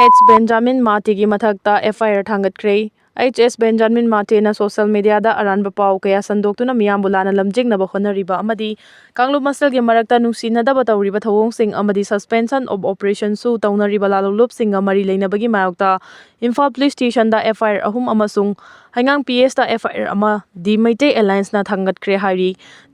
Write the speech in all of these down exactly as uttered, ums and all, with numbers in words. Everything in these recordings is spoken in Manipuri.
ꯑꯦꯆ ꯕꯦꯟꯖꯥꯃꯤꯟ ꯃꯥꯇꯦꯒꯤ ꯃꯊꯛꯇ ꯑꯦꯐ ꯑꯥꯏ ꯑꯥꯔ ꯊꯥꯡꯒꯠꯈ꯭ꯔꯦ꯫ ꯑꯩꯆ ꯑꯦꯁ ꯕꯦꯟꯖꯥꯃꯤꯟ ꯃꯥꯇꯦꯅ ꯁꯣꯁꯤꯌꯦꯜ ꯃꯤꯗꯤꯌꯥꯗ ꯑꯔꯥꯟꯕ ꯄꯥꯎ ꯀꯌꯥ ꯁꯟꯗꯣꯛꯇꯨꯅ ꯃꯤꯌꯥꯝꯕꯨ ꯂꯥꯟꯅ ꯂꯝꯖꯤꯡꯅꯕ ꯍꯣꯠꯅꯔꯤꯕ ꯑꯃꯗꯤ ꯀꯥꯡꯂꯨꯞ ꯃꯁꯦꯜꯒꯤ ꯃꯔꯛꯇ ꯅꯨꯡꯁꯤꯅꯗꯕ ꯇꯧꯔꯤꯕ ꯊꯧꯑꯣꯡꯁꯤꯡ ꯑꯃꯗꯤ suspension of operationꯁꯨ ꯇꯧꯅꯔꯤꯕ ꯂꯥꯜꯂꯣꯛꯂꯨꯞꯁꯤꯡꯒ ꯃꯔꯤ ꯂꯩꯅꯕꯒꯤ ꯃꯥꯌꯣꯛꯇ ꯏꯝꯐꯥꯜ ꯄꯨꯂꯤꯁ ꯁ꯭ꯇꯦꯁꯟꯗ ꯑꯦꯐ ꯑꯥꯏ ꯑꯥꯔ ꯑꯍꯨꯝ ꯑꯃꯁꯨꯡ ꯍꯩꯉꯥꯡ ꯄꯤ ꯑꯦꯁꯇ ꯑꯦꯐ ꯑꯥꯏ ꯑꯥꯔ ꯑꯃ ꯗꯤ ꯃꯩꯇꯩ ꯑꯦꯂꯥꯏꯟꯁꯅ ꯊꯥꯡꯒꯠꯈ꯭ꯔꯦ ꯍꯥꯏꯔꯤ꯫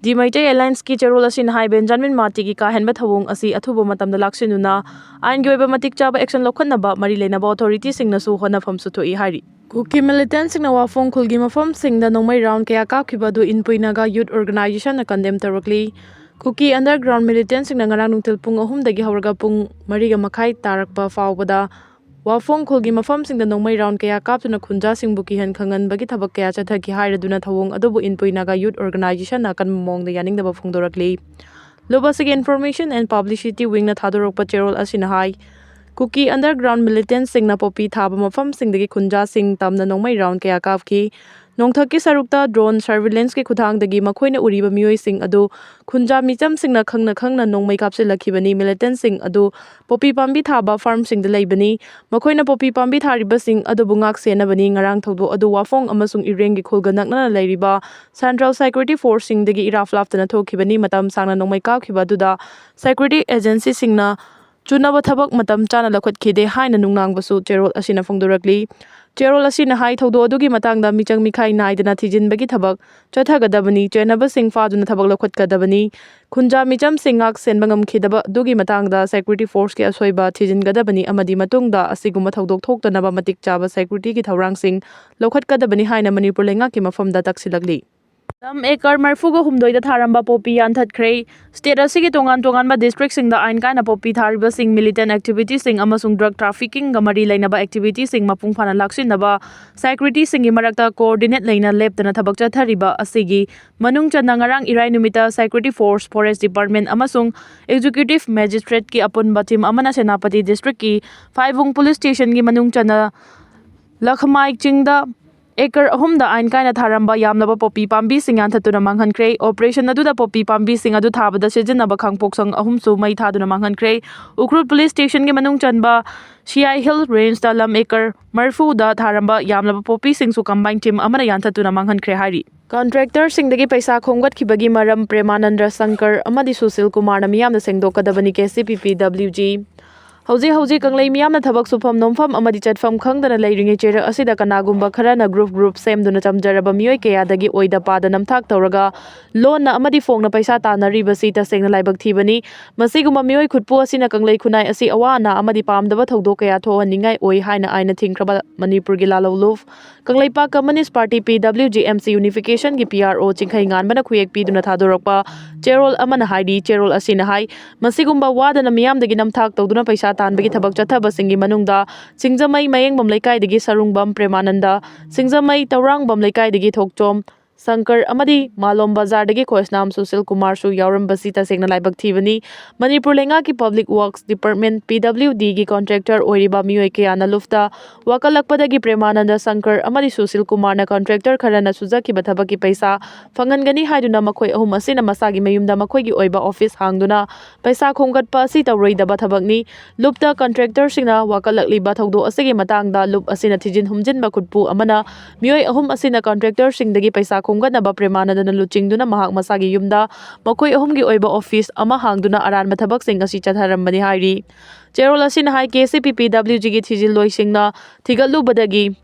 ꯗꯤ ꯃꯩꯇꯩ ꯑꯦꯂꯥꯏꯟꯁꯀꯤ ꯆꯦꯔꯣꯜ ꯑꯁꯤꯅ ꯍꯥꯏ, ꯕꯦꯟꯖꯥꯃꯤꯟ ꯃꯥꯇꯦꯒꯤ ꯀꯥ ꯍꯦꯟꯕ ꯊꯧꯑꯣꯡ ꯑꯁꯤ ꯑꯊꯨꯕ ꯃꯇꯝꯗ ꯂꯥꯛꯁꯤꯟꯗꯨꯅ ꯑꯥꯏꯟꯒꯤ ꯑꯣꯏꯕ ꯃꯇꯤꯛ ꯆꯥꯕ ꯑꯦꯛꯁꯟ ꯂꯧꯈꯠꯅꯕ ꯃꯔꯤ ꯂꯩꯅꯕ ꯑꯣꯊꯣꯔꯤꯇꯤꯁꯤꯡꯅꯁꯨ ꯍꯣꯠꯅꯐꯝꯁꯨ ꯊꯣꯛꯏ ꯍꯥꯏꯔꯤ꯫ ꯀꯨꯀꯤ ꯃꯤꯂꯤꯇꯦꯟꯠꯁꯤꯡꯅ ꯋꯥꯐꯣꯡ ꯈꯨꯜꯒꯤ ꯃꯐꯝꯁꯤꯡꯗ ꯅꯣꯡꯃꯩ ꯔꯥꯎꯟ ꯀꯌꯥ ꯀꯥꯞꯈꯤꯕ ꯑꯗꯨ ꯏꯟꯄꯨꯏ ꯅꯥꯒꯥ ꯌꯨꯠ ꯑꯣꯔꯒꯅꯥꯏꯖꯦꯁꯟꯅ ꯀꯟꯗꯦꯝ ꯇꯧꯔꯛꯂꯤ꯫ ꯀꯨꯀꯤ ꯑꯟꯗꯔꯒ꯭ꯔꯥꯎꯟ ꯃꯤꯂꯤꯇꯦꯟꯠꯁꯤꯡꯅ ꯉꯔꯥꯡ ꯅꯨꯡꯊꯤꯜ ꯄꯨꯡ ꯑꯍꯨꯝꯗꯒꯤ ꯍꯧꯔꯒ ꯄꯨꯡ ꯃꯔꯤꯒ ꯃꯈꯥꯏ ꯇꯥꯔꯛꯄ ꯐꯥꯎꯕꯗ ꯋꯥꯐꯣꯡ ꯈꯨꯜꯒꯤ ꯃꯐꯝꯁꯤꯡꯗ ꯅꯣꯡꯃꯩ ꯔꯥꯎꯟ ꯀꯌꯥ ꯀꯥꯞꯇꯨꯅ ꯈꯨꯟꯖꯥꯁꯤꯡꯕꯨ ꯀꯤꯍꯟ ꯈꯪꯍꯟꯕꯒꯤ ꯊꯕꯛ ꯀꯌꯥ ꯆꯠꯊꯈꯤ ꯍꯥꯏꯔꯗꯨꯅ ꯊꯧꯑꯣꯡ ꯑꯗꯨꯕꯨ ꯏꯟꯄꯨꯏ ꯅꯥꯒꯥ ꯌꯨꯠ ꯑꯣꯔꯒꯅꯥꯏꯖꯦꯁꯟꯅ ꯑꯀꯟꯕ ꯃꯑꯣꯡꯗ ꯌꯥꯅꯤꯡꯗꯕ ꯐꯣꯡꯗꯣꯔꯛꯂꯤ꯫ ꯂꯨꯞ ꯑꯁꯤꯒꯤ ꯏꯟꯐꯣꯔꯃꯦꯁꯟ ꯑꯦꯟ ꯄꯕ꯭ꯂꯤꯁꯤꯇꯤ ꯋꯤꯡꯅ ꯊꯥꯗꯣꯔꯛꯄ ꯆꯦꯔꯣꯜ ꯑꯁꯤꯅ ꯍꯥꯏ, ꯀꯨꯀꯤ ꯑꯟꯗꯔꯒ꯭ꯔꯥꯎꯟ ꯃꯤꯂꯤꯇꯦꯟꯠꯁꯤꯡꯅ ꯄꯣꯄꯤ ꯊꯥꯕ ꯃꯐꯝꯁꯤꯡꯗꯒꯤ ꯈꯨꯟꯖꯥꯁꯤꯡ ꯇꯝꯅ ꯅꯣꯡꯃꯩ ꯔꯥꯎꯟ ꯀꯌꯥ ꯀꯥꯞꯈꯤ꯫ ꯅꯣꯡꯊꯛꯀꯤ ꯁꯔꯨꯛꯇ ꯗ꯭ꯔꯣꯟ ꯁꯔꯚꯤꯂꯦꯟꯁꯀꯤ ꯈꯨꯠꯊꯥꯡꯗꯒꯤ ꯃꯈꯣꯏꯅ ꯎꯔꯤꯕ ꯃꯤꯑꯣꯏꯁꯤꯡ ꯑꯗꯨ ꯈꯨꯟꯖꯥ ꯃꯤꯆꯝꯁꯤꯡꯅ ꯈꯪꯅ ꯈꯪꯅ ꯅꯣꯡꯃꯩ ꯀꯥꯞꯁꯤꯜꯂꯛꯈꯤꯕꯅꯤ꯫ ꯃꯤꯂꯤꯇꯦꯟꯠꯁꯤꯡ ꯑꯗꯨ ꯄꯣꯄꯤ ꯄꯥꯝꯕꯤ ꯊꯥꯕ ꯐꯥꯔꯝꯁꯤꯡꯗ ꯂꯩꯕꯅꯤ꯫ ꯃꯈꯣꯏꯅ ꯄꯣꯄꯤ ꯄꯥꯝꯕꯤ ꯊꯥꯔꯤꯕꯁꯤꯡ ꯑꯗꯨꯕꯨ ꯉꯥꯛ ꯁꯦꯟꯅꯕꯅꯤ꯫ ꯉꯔꯥꯡ ꯊꯧꯗꯣꯛ ꯑꯗꯨ ꯋꯥꯐꯣꯡ ꯑꯃꯁꯨꯡ ꯏꯔꯦꯡꯒꯤ ꯈꯨꯜꯒ ꯅꯛꯅꯅ ꯂꯩꯔꯤꯕ ꯁꯦꯟꯇ꯭ꯔꯦꯜ ꯁꯦꯀ꯭ꯌꯨꯔꯤꯇꯤ ꯐꯣꯔꯁꯁꯤꯡꯗꯒꯤ ꯏꯔꯥꯞ ꯂꯥꯞꯇꯅ ꯊꯣꯛꯈꯤꯕꯅꯤ꯫ ꯃꯇꯝ ꯁꯥꯡꯅ ꯅꯣꯡꯃꯩ ꯀꯥꯞꯈꯤꯕ ꯑꯗꯨꯗ ꯁꯦꯀ꯭ꯌꯨꯔꯤꯇꯤ ꯑꯦꯖꯦꯟꯁꯤꯁꯤꯡꯅ ꯆꯨꯅꯕ ꯊꯕꯛ ꯃꯇꯝ ꯆꯥꯅ ꯂꯧꯈꯠꯈꯤꯗꯦ ꯍꯥꯏꯅ ꯅꯨꯡꯅꯥꯡꯕꯁꯨ ꯆꯦꯔꯣꯜ ꯑꯁꯤꯅ ꯐꯣꯡꯗꯣꯔꯛꯂꯤ꯫ ꯆꯦꯔꯣꯜ ꯑꯁꯤꯅ ꯍꯥꯏ, ꯊꯧꯗꯣꯛ ꯑꯗꯨꯒꯤ ꯃꯇꯥꯡꯗ ꯃꯤꯆꯪ ꯃꯤꯈꯥꯏ ꯅꯥꯏꯗꯅ ꯊꯤꯖꯤꯟꯕꯒꯤ ꯊꯕꯛ ꯆꯠꯊꯒꯗꯕꯅꯤ, ꯆꯦꯟꯅꯕꯁꯤꯡ ꯐꯥꯗꯨꯅ ꯊꯕꯛ ꯂꯧꯈꯠꯀꯗꯕꯅꯤ, ꯈꯨꯟꯖꯥ ꯃꯤꯆꯝꯁꯤꯡ ꯉꯥꯛ ꯁꯦꯟꯕ ꯉꯝꯈꯤꯗꯕ ꯑꯗꯨꯒꯤ ꯃꯇꯥꯡꯗ ꯁꯦꯀ꯭ꯌꯨꯔꯤꯇꯤ ꯐꯣꯔꯁꯀꯤ ꯑꯁꯣꯏꯕ ꯊꯤꯖꯤꯟꯒꯗꯕꯅꯤ ꯑꯃꯗꯤ ꯃꯇꯨꯡꯗ ꯑꯁꯤꯒꯨꯝꯕ ꯊꯧꯗꯣꯛ ꯊꯣꯛꯇꯅꯕ ꯃꯇꯤꯛ ꯆꯥꯕ ꯁꯦꯀ꯭ꯌꯨꯔꯤꯇꯤꯒꯤ ꯊꯧꯔꯥꯡꯁꯤꯡ ꯂꯧꯈꯠꯀꯗꯕꯅꯤ ꯍꯥꯏꯅ ꯃꯅꯤꯄꯨꯔ ꯂꯩꯉꯥꯛꯀꯤ ꯃꯐꯝꯗ ꯇꯛꯁꯤꯜꯂꯛꯂꯤ꯫ ꯂꯝ ꯑꯦꯀꯔ ꯃꯔꯤꯐꯨꯒ ꯍꯨꯝꯗꯣꯏꯗ ꯊꯥꯔꯝꯕ ꯄꯣꯄꯤ ꯌꯥꯟꯊꯠꯈ꯭ꯔꯦ꯫ ꯁ꯭ꯇꯦꯠ ꯑꯁꯤꯒꯤ ꯇꯣꯉꯥꯟ ꯇꯣꯉꯥꯟꯕ ꯗꯤꯁꯇ꯭ꯔꯤꯛꯁꯤꯡꯗ ꯑꯥꯏꯟ ꯀꯥꯏꯅ ꯄꯣꯄꯤ ꯊꯥꯔꯤꯕꯁꯤꯡ, ꯃꯤꯂꯤꯇꯦꯟꯠ ꯑꯦꯛꯇꯤꯚꯤꯇꯤꯁꯤꯡ ꯑꯃꯁꯨꯡ ꯗ꯭ꯔꯒ ꯇ꯭ꯔꯥꯐꯤꯀꯤꯡꯒ ꯃꯔꯤ ꯂꯩꯅꯕ ꯑꯦꯛꯇꯤꯚꯤꯇꯤꯁꯤꯡ ꯃꯄꯨꯡ ꯐꯥꯅ ꯂꯥꯛꯁꯤꯟꯅꯕ ꯁꯦꯀ꯭ꯌꯨꯔꯤꯇꯤꯁꯤꯡꯒꯤ ꯃꯔꯛꯇ ꯀꯣꯑꯣꯔꯗꯤꯅꯦꯠ ꯂꯩꯅ ꯂꯦꯞꯇꯅ ꯊꯕꯛ ꯆꯠꯊꯔꯤꯕ ꯑꯁꯤꯒꯤ ꯃꯅꯨꯡ ꯆꯟꯅ ꯉꯔꯥꯡ ꯏꯔꯥꯏ ꯅꯨꯃꯤꯠꯇ ꯁꯦꯀ꯭ꯌꯨꯔꯤꯇꯤ ꯐꯣꯔꯁ, ꯐꯣꯔꯦꯁ ꯗꯤꯄꯥꯔꯠꯃꯦꯟꯠ ꯑꯃꯁꯨꯡ ꯑꯦꯛꯖꯤꯀ꯭ꯌꯨꯇꯤꯚ ꯃꯦꯖꯤꯁꯇ꯭ꯔꯦꯠꯀꯤ ꯑꯄꯨꯟꯕ ꯇꯤꯝ ꯑꯃꯅ ꯁꯦꯅꯥꯄꯇꯤ ꯗꯤꯁꯇ꯭ꯔꯤꯛꯀꯤ ꯐꯥꯏꯕꯨꯡ ꯄꯨꯂꯤꯁ ꯁ꯭ꯇꯦꯁꯟꯒꯤ ꯃꯅꯨꯡ ꯆꯟꯅ ꯂꯈꯃꯥꯏ ꯆꯤꯡꯗ ꯑꯦꯀꯔ ꯑꯍꯨꯝꯗ ꯑꯥꯏꯟ ꯀꯥꯏꯅ ꯊꯥꯔꯝꯕ ꯌꯥꯝꯂꯕ ꯄꯣꯄꯤ ꯄꯥꯝꯕꯤꯁꯤꯡ ꯌꯥꯟꯊꯠꯇꯨꯅ ꯃꯥꯡꯍꯟꯈ꯭ꯔꯦ꯫ ꯑꯣꯄꯔꯦꯁꯟ ꯑꯗꯨꯗ ꯄꯣꯄꯤ ꯄꯥꯝꯕꯤꯁꯤꯡ ꯑꯗꯨ ꯊꯥꯕꯗ ꯁꯤꯖꯤꯟꯅꯕ ꯈꯥꯡꯄꯣꯛꯁꯪ ꯑꯍꯨꯝꯁꯨ ꯃꯩ ꯊꯥꯗꯨꯅ ꯃꯥꯡꯍꯟꯈ꯭ꯔꯦ꯫ ꯎꯈ꯭ꯔꯨꯜ ꯄꯨꯂꯤꯁ ꯁ꯭ꯇꯦꯁꯟꯒꯤ ꯃꯅꯨꯡ ꯆꯟꯕ ꯁꯤꯌꯥꯏ ꯍꯤꯜ ꯔꯦꯟꯖꯇ ꯂꯝ ꯑꯦꯀꯔ ꯃꯔꯤꯐꯨꯗ ꯊꯥꯔꯝꯕ ꯌꯥꯝꯂꯕ ꯄꯣꯄꯤꯁꯤꯡꯁꯨ ꯀꯝꯕꯥꯏꯟ ꯇꯤꯝ ꯑꯃꯅ ꯌꯥꯟꯊꯠꯇꯨꯅ ꯃꯥꯡꯍꯟꯈ꯭ꯔꯦ ꯍꯥꯏꯔꯤ꯫ ꯀꯟꯇ꯭ꯔꯦꯛꯇꯔꯁꯤꯡꯗꯒꯤ ꯄꯩꯁꯥ ꯈꯣꯝꯒꯠꯈꯤꯕꯒꯤ ꯃꯔꯝ ꯄ꯭ꯔꯦꯃꯥꯅꯟꯗ ꯁꯪꯀꯔ ꯑꯃꯗꯤ ꯁꯨꯁꯤꯜ ꯀꯨꯃꯥꯔꯅ ꯃꯤꯌꯥꯝꯅ ꯁꯦꯡꯗꯣꯛꯀꯗꯕꯅꯤ꯫ ꯀꯦ ꯁꯤ ꯄꯤ ꯄꯤ ꯗꯕ꯭ꯂꯤꯎ ꯖꯤ꯫ ꯍꯧꯖꯤꯛ ꯍꯧꯖꯤꯛ ꯀꯪꯂꯩ ꯃꯤꯌꯥꯝꯅ ꯊꯕꯛ ꯁꯨꯐꯝ ꯅꯣꯝꯐꯝ ꯑꯃꯗꯤ ꯆꯠꯐꯝ ꯈꯪꯗꯅ ꯂꯩꯔꯤꯉꯩ ꯆꯩꯔꯛ ꯑꯁꯤꯗ ꯀꯅꯥꯒꯨꯝꯕ ꯈꯔꯅ ꯒ꯭ꯔꯨꯞ ꯒ꯭ꯔꯨꯞ ꯁꯦꯝꯗꯨꯅ ꯆꯝꯖꯔꯕ ꯃꯤꯑꯣꯏ ꯀꯌꯥꯗꯒꯤ ꯑꯣꯏꯗ ꯄꯥꯗ ꯅꯝꯊꯥꯛ ꯇꯧꯔꯒ ꯂꯣꯟꯅ ꯑꯃꯗꯤ ꯐꯣꯡꯅ ꯄꯩꯁꯥ ꯇꯥꯟꯅꯔꯤꯕꯁꯤ ꯇꯁꯦꯡꯅ ꯂꯥꯏꯕꯛ ꯊꯤꯕꯅꯤ꯫ ꯃꯁꯤꯒꯨꯝꯕ ꯃꯤꯑꯣꯏ ꯈꯨꯠꯄꯨ ꯑꯁꯤꯅ ꯀꯪꯂꯩ ꯈꯨꯟꯅꯥꯏ ꯑꯁꯤ ꯑꯋꯥ ꯑꯅꯥ ꯑꯃꯗꯤ ꯄꯥꯝꯗꯕ ꯊꯧꯗꯣꯛ ꯀꯌꯥ ꯊꯣꯛꯍꯟꯅꯤꯡꯉꯥꯏ ꯑꯣꯏ ꯍꯥꯏꯅ ꯑꯥꯏꯟꯅ ꯊꯤꯡꯈ꯭ꯔꯕ ꯃꯅꯤꯄꯨꯔꯒꯤ ꯂꯥꯂꯧ ꯂꯨꯞ ꯀꯪꯂꯩꯄꯥꯛ ꯀꯝꯌꯨꯅꯤꯁ꯭ꯠ ꯄꯥꯔꯇꯤ, ꯄꯤ W G M C ꯌꯨꯅꯤꯐꯤꯀꯦꯁꯟꯒꯤ P R ꯑꯣ ꯆꯤꯡꯈꯩꯉꯥꯟꯕꯅ ꯈꯨꯌꯦꯛ ꯄꯤꯗꯨꯅ ꯊꯥꯗꯣꯔꯛꯄ ꯆꯦꯔꯣꯜ ꯑꯃꯅ ꯍꯥꯏꯔꯤ꯫ ꯆꯦꯔꯣꯜ ꯑꯁꯤꯅ ꯍꯥꯏ, ꯃꯁꯤꯒꯨꯝꯕ ꯋꯥꯗꯅ ꯃꯤꯌꯥꯝꯗꯒꯤ ꯅꯝꯊꯥꯛ ꯇꯧꯗꯨꯅ ꯄꯩꯁꯥ ꯇꯥꯟꯕꯒꯤ ꯊꯕꯛ ꯆꯠꯊꯕꯁꯤꯡꯒꯤ ꯃꯅꯨꯡꯗ ꯁꯤꯡꯖꯃꯩ ꯃꯌꯦꯡꯕꯝ ꯂꯩꯀꯥꯏꯗꯒꯤ ꯁꯔꯨꯡꯕꯝ ꯄ꯭ꯔꯦꯃꯥꯅꯟꯗ, ꯁꯤꯡꯖꯃꯩ ꯇꯧꯔꯥꯡꯕꯝ ꯂꯩꯀꯥꯏꯗꯒꯤ ꯊꯣꯛꯆꯣꯝ ꯁꯪꯀꯔ ꯑꯃꯗꯤ ꯃꯥꯂꯣꯝ ꯕꯖꯥꯔꯗꯒꯤ ꯈꯣꯏꯁꯅꯥꯝ ꯁꯨꯁꯤꯜ ꯀꯨꯃꯥꯔꯁꯨ ꯌꯥꯎꯔꯝꯕꯁꯤ ꯇꯁꯦꯡꯅ ꯂꯥꯏꯕꯛ ꯊꯤꯕꯅꯤ꯫ ꯃꯅꯤꯄꯨꯔ ꯂꯩꯉꯥꯛꯀꯤ ꯄꯕ꯭ꯂꯤꯛ ꯋꯥꯔꯛꯁ ꯗꯤꯄꯥꯔꯠꯃꯦꯟꯠ, ꯄꯤ ꯗꯕ꯭ꯂꯤꯎ ꯗꯤꯒꯤ ꯀꯟꯇ꯭ꯔꯦꯛꯇꯔ ꯑꯣꯏꯔꯤꯕ ꯃꯤꯑꯣꯏ ꯀꯌꯥꯅ ꯂꯨꯞꯇ ꯋꯥꯀꯠꯂꯛꯄꯗꯒꯤ ꯄ꯭ꯔꯦꯃꯥꯅꯟꯗ ꯁꯪꯀꯔ ꯑꯃꯗꯤ ꯁꯨꯁꯤꯜ ꯀꯨꯃꯥꯔꯅ ꯀꯟꯇ꯭ꯔꯦꯛꯇꯔ ꯈꯔꯅ ꯁꯨꯖꯈꯤꯕ ꯊꯕꯛꯀꯤ ꯄꯩꯁꯥ ꯐꯪꯍꯟꯒꯅꯤ ꯍꯥꯏꯗꯨꯅ ꯃꯈꯣꯏ ꯑꯍꯨꯝ ꯑꯁꯤꯅ ꯃꯁꯥꯒꯤ ꯃꯌꯨꯝꯗ ꯃꯈꯣꯏꯒꯤ ꯑꯣꯏꯕ ꯑꯣꯐꯤꯁ ꯍꯥꯡꯗꯨꯅ ꯄꯩꯁꯥ ꯈꯣꯝꯒꯠꯄ ꯑꯁꯤ ꯇꯧꯔꯣꯏꯗꯕ ꯊꯕꯛꯅꯤ꯫ ꯂꯨꯞꯇ ꯀꯟꯇ꯭ꯔꯦꯛꯇꯔꯁꯤꯡꯅ ꯋꯥꯀꯠꯂꯛꯂꯤꯕ ꯊꯧꯗꯣꯛ ꯑꯁꯤꯒꯤ ꯃꯇꯥꯡꯗ ꯂꯨꯞ ꯑꯁꯤꯅ ꯊꯤꯖꯤꯟ ꯍꯨꯝꯖꯤꯟꯕ ꯈꯨꯠꯄꯨ ꯑꯃꯅ ꯃꯤꯑꯣꯏ ꯑꯍꯨꯝ ꯑꯁꯤꯅ ꯀꯟꯇ꯭ꯔꯦꯛꯇꯔꯁꯤꯡꯗꯒꯤ ꯄꯩꯁꯥ ꯈꯣꯝꯒꯠꯅꯕ ꯄ꯭ꯔꯦꯃꯥꯅꯟꯗꯅ ꯂꯨꯆꯤꯡꯗꯨꯅ ꯃꯍꯥꯛ ꯃꯁꯥꯒꯤ ꯌꯨꯝꯗ ꯃꯈꯣꯏ ꯑꯍꯨꯝꯒꯤ ꯑꯣꯏꯕ ꯑꯣꯐꯤꯁ ꯑꯃ ꯍꯥꯡꯗꯨꯅ ꯑꯔꯥꯟꯕ ꯊꯕꯛꯁꯤꯡ ꯑꯁꯤ ꯆꯠꯊꯔꯝꯕꯅꯤ ꯍꯥꯏꯔꯤ꯫ ꯆꯦꯔꯣꯜ ꯑꯁꯤꯅ ꯍꯥꯏ, ꯀꯦ ꯁꯤ ꯄꯤ ꯄꯤ ꯗꯕ꯭ꯂꯤꯎ ꯖꯤꯒꯤ ꯊꯤꯖꯤꯜꯂꯣꯏꯁꯤꯡꯅ ꯊꯤꯒꯠꯂꯨꯕꯗꯒꯤ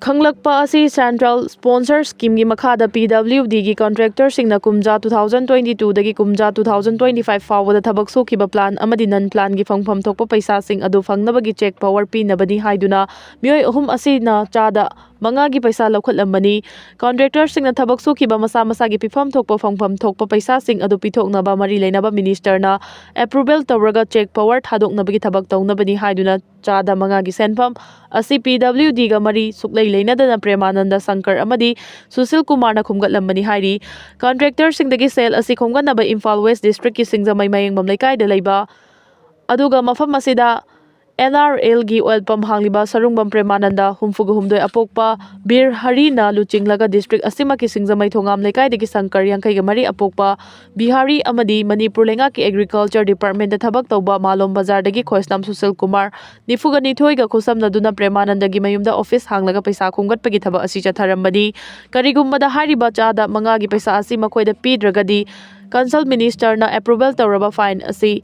ꯈꯪꯂꯛꯄ ꯑꯁꯤ ꯁꯦꯟꯇ꯭ꯔꯦꯜ ꯁ꯭ꯄꯣꯟꯁꯔ ꯁ꯭ꯀꯤꯝꯒꯤ ꯃꯈꯥꯗ ꯄꯤ ꯗꯕ꯭ꯂꯤꯎ ꯗꯤꯒꯤ ꯀꯟꯇ꯭ꯔꯦꯛꯇꯔꯁꯤꯡꯅ ꯀꯨꯝꯖꯥ ꯇꯨ ꯊꯥꯎꯖꯟ ꯇ꯭ꯋꯦꯟꯇꯤ ꯇꯨꯗꯒꯤ ꯀꯨꯝꯖꯥ ꯇꯨ ꯊꯥꯎꯖꯟ ꯇ꯭ꯋꯦꯟꯇꯤ ꯐꯥꯏꯚ ꯐꯥꯎꯕꯗ ꯊꯕꯛ ꯁꯨꯈꯤꯕ ꯄ꯭ꯂꯥꯟ ꯑꯃꯗꯤ ꯅꯟ ꯄ꯭ꯂꯥꯟꯒꯤ ꯐꯪꯐꯝ ꯊꯣꯛꯄ ꯄꯩꯁꯥꯁꯤꯡ ꯑꯗꯨ ꯐꯪꯅꯕꯒꯤ ꯆꯦꯛ ꯄꯥꯋꯔ ꯄꯤꯅꯕꯅꯤ ꯍꯥꯏꯗꯨꯅ ꯃꯤꯑꯣꯏ ꯑꯍꯨꯝ ꯑꯁꯤꯅ ꯆꯥꯗ ꯃꯉꯥꯒꯤ ꯄꯩꯁꯥ ꯂꯧꯈꯠꯂꯝꯕꯅꯤ꯫ ꯀꯟꯇ꯭ꯔꯦꯛꯇꯔꯁꯤꯡꯅ ꯊꯕꯛ ꯁꯨꯈꯤꯕ ꯃꯁꯥ ꯃꯁꯥꯒꯤ ꯄꯤꯐꯝ ꯊꯣꯛꯄ ꯐꯪꯐꯝ ꯊꯣꯛꯄ ꯄꯩꯁꯥꯁꯤꯡ ꯑꯗꯨ ꯄꯤꯊꯣꯛꯅꯕ ꯃꯔꯤ ꯂꯩꯅꯕ ꯃꯤꯅꯤꯁꯇꯔꯅ ꯑꯦꯄ꯭ꯔꯨꯚꯦꯜ ꯇꯧꯔꯒ ꯆꯦꯛ ꯄꯥꯋꯔ ꯊꯥꯗꯣꯛꯅꯕꯒꯤ ꯊꯕꯛ ꯇꯧꯅꯕꯅꯤ ꯍꯥꯏꯗꯨꯅ ꯆꯥꯗ ꯃꯉꯥꯒꯤ ꯁꯦꯟꯐꯝ ꯑꯁꯤ ꯄꯤ ꯗꯕ꯭ꯂꯤꯎ ꯗꯤꯒ ꯃꯔꯤ ꯁꯨꯛꯂꯩ ꯂꯩꯅꯗꯅ ꯄ꯭ꯔꯦꯃꯥꯅꯟꯗ ꯁꯪꯀꯔ ꯑꯃꯗꯤ ꯁꯨꯁꯤꯜ ꯀꯨꯃꯥꯔꯅ ꯈꯣꯝꯒꯠꯂꯝꯕꯅꯤ ꯍꯥꯏꯔꯤ꯫ ꯀꯟꯇ꯭ꯔꯦꯛꯇꯔꯁꯤꯡꯗꯒꯤ ꯁꯦꯜ ꯑꯁꯤ ꯈꯣꯝꯒꯠꯅꯕ ꯏꯝꯐꯥꯜ ꯋꯦꯁ ꯗꯤꯁꯇ꯭ꯔꯤꯛꯀꯤ ꯁꯤꯡꯖꯃꯩ ꯃꯌꯦꯡꯕꯝ ꯂꯩꯀꯥꯏꯗ ꯂꯩꯕ, ꯑꯗꯨꯒ ꯃꯐꯝ ꯑꯁꯤꯗ ꯑꯦꯟ ꯑꯥꯔ ꯑꯦꯜꯒꯤ ꯑꯣꯏꯜ ꯄꯝ ꯍꯥꯡꯂꯤꯕ ꯁꯔꯨꯡꯕꯝ ꯄ꯭ꯔꯦꯃꯥꯅꯟꯗ, ꯍꯨꯝꯐꯨꯒ ꯍꯨꯝꯗꯣꯏ ꯑꯄꯣꯛꯄ, ꯕꯤꯔ ꯍꯔꯤꯅ ꯂꯨꯆꯤꯡꯂꯒ ꯗꯤꯁꯇ꯭ꯔꯤꯛ ꯑꯁꯤꯃꯛꯀꯤ ꯁꯤꯡꯖꯃꯩ ꯊꯣꯉꯥꯝ ꯂꯩꯀꯥꯏꯗꯒꯤ ꯁꯪꯀꯔ, ꯌꯥꯡꯈꯩꯒ ꯃꯔꯤ ꯑꯄꯣꯛꯄ, ꯕꯤꯍꯥꯔꯤ ꯑꯃꯗꯤ ꯃꯅꯤꯄꯨꯔ ꯂꯩꯉꯥꯛꯀꯤ ꯑꯦꯒ꯭ꯔꯤꯀꯜꯆꯔ ꯗꯤꯄꯥꯔꯠꯃꯦꯟꯗ ꯊꯕꯛ ꯇꯧꯕ ꯃꯥꯂꯣꯝ ꯕꯖꯥꯔꯗꯒꯤ ꯈꯣꯏꯁꯅꯥꯝ ꯁꯨꯁꯤꯜ ꯀꯨꯃꯥꯔ, ꯅꯤꯐꯨꯒ ꯅꯤꯊꯣꯏꯒ ꯈꯨꯠꯁꯝꯅꯗꯨꯅ ꯄ꯭ꯔꯦꯃꯥꯅꯟꯗꯒꯤ ꯃꯌꯨꯝꯗ ꯑꯣꯐꯤꯁ ꯍꯥꯡꯂꯒ ꯄꯩꯁꯥ ꯈꯣꯝꯒꯠꯄꯒꯤ ꯊꯕꯛ ꯑꯁꯤ ꯆꯠꯊꯔꯝꯕꯅꯤ꯫ ꯀꯔꯤꯒꯨꯝꯕꯗ ꯍꯥꯏꯔꯤꯕ ꯆꯥꯗ ꯃꯉꯥꯒꯤ ꯄꯩꯁꯥ ꯑꯁꯤ ꯃꯈꯣꯏꯗ ꯄꯤꯗ꯭ꯔꯒꯗꯤ, ꯀꯟꯁꯜ ꯃꯤꯅꯤꯁꯇꯔꯅ ꯑꯦꯄ꯭ꯔꯨꯚꯦꯜ ꯇꯧꯔꯕ ꯐꯥꯏꯟ ꯑꯁꯤ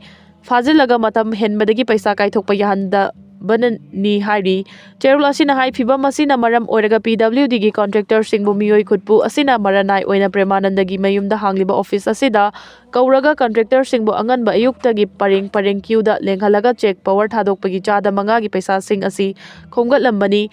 ꯐꯥꯖꯤꯜꯂꯒ ꯃꯇꯝ ꯍꯦꯟꯕꯗꯒꯤ ꯄꯩꯁꯥ ꯀꯥꯏꯊꯣꯛꯄ ꯌꯥꯍꯟꯗꯕꯅꯅꯤ ꯍꯥꯏꯔꯤ꯫ ꯆꯦꯔꯣꯜ ꯑꯁꯤꯅ ꯍꯥꯏ, ꯐꯤꯚꯝ ꯑꯁꯤꯅ ꯃꯔꯝ ꯑꯣꯏꯔꯒ ꯄꯤ ꯗꯕ꯭ꯂꯤꯎ ꯗꯤꯒꯤ ꯀꯟꯇ꯭ꯔꯦꯛꯇꯔꯁꯤꯡꯕꯨ ꯃꯤꯑꯣꯏ ꯈꯨꯠꯄꯨ ꯑꯁꯤꯅ ꯃꯔꯥꯅꯥꯏ ꯑꯣꯏꯅ ꯄ꯭ꯔꯦꯃꯥꯅꯟꯗꯒꯤ ꯃꯌꯨꯝꯗ ꯍꯥꯡꯂꯤꯕ ꯑꯣꯐꯤꯁ ꯑꯁꯤꯗ ꯀꯧꯔꯒ ꯀꯟꯇ꯭ꯔꯦꯛꯇꯔꯁꯤꯡꯕꯨ ꯑꯉꯟꯕ ꯑꯌꯨꯛꯇꯒꯤ ꯄꯔꯦꯡ ꯄꯔꯦꯡ ꯀ꯭ꯌꯨꯗ ꯂꯦꯡꯍꯜꯂꯒ ꯆꯦꯛ ꯄꯥꯋꯔ ꯊꯥꯗꯣꯛꯄꯒꯤ ꯆꯥꯗ ꯃꯉꯥꯒꯤ ꯄꯩꯁꯥꯁꯤꯡ ꯑꯁꯤ ꯈꯣꯝꯒꯠꯂꯝꯕꯅꯤ꯫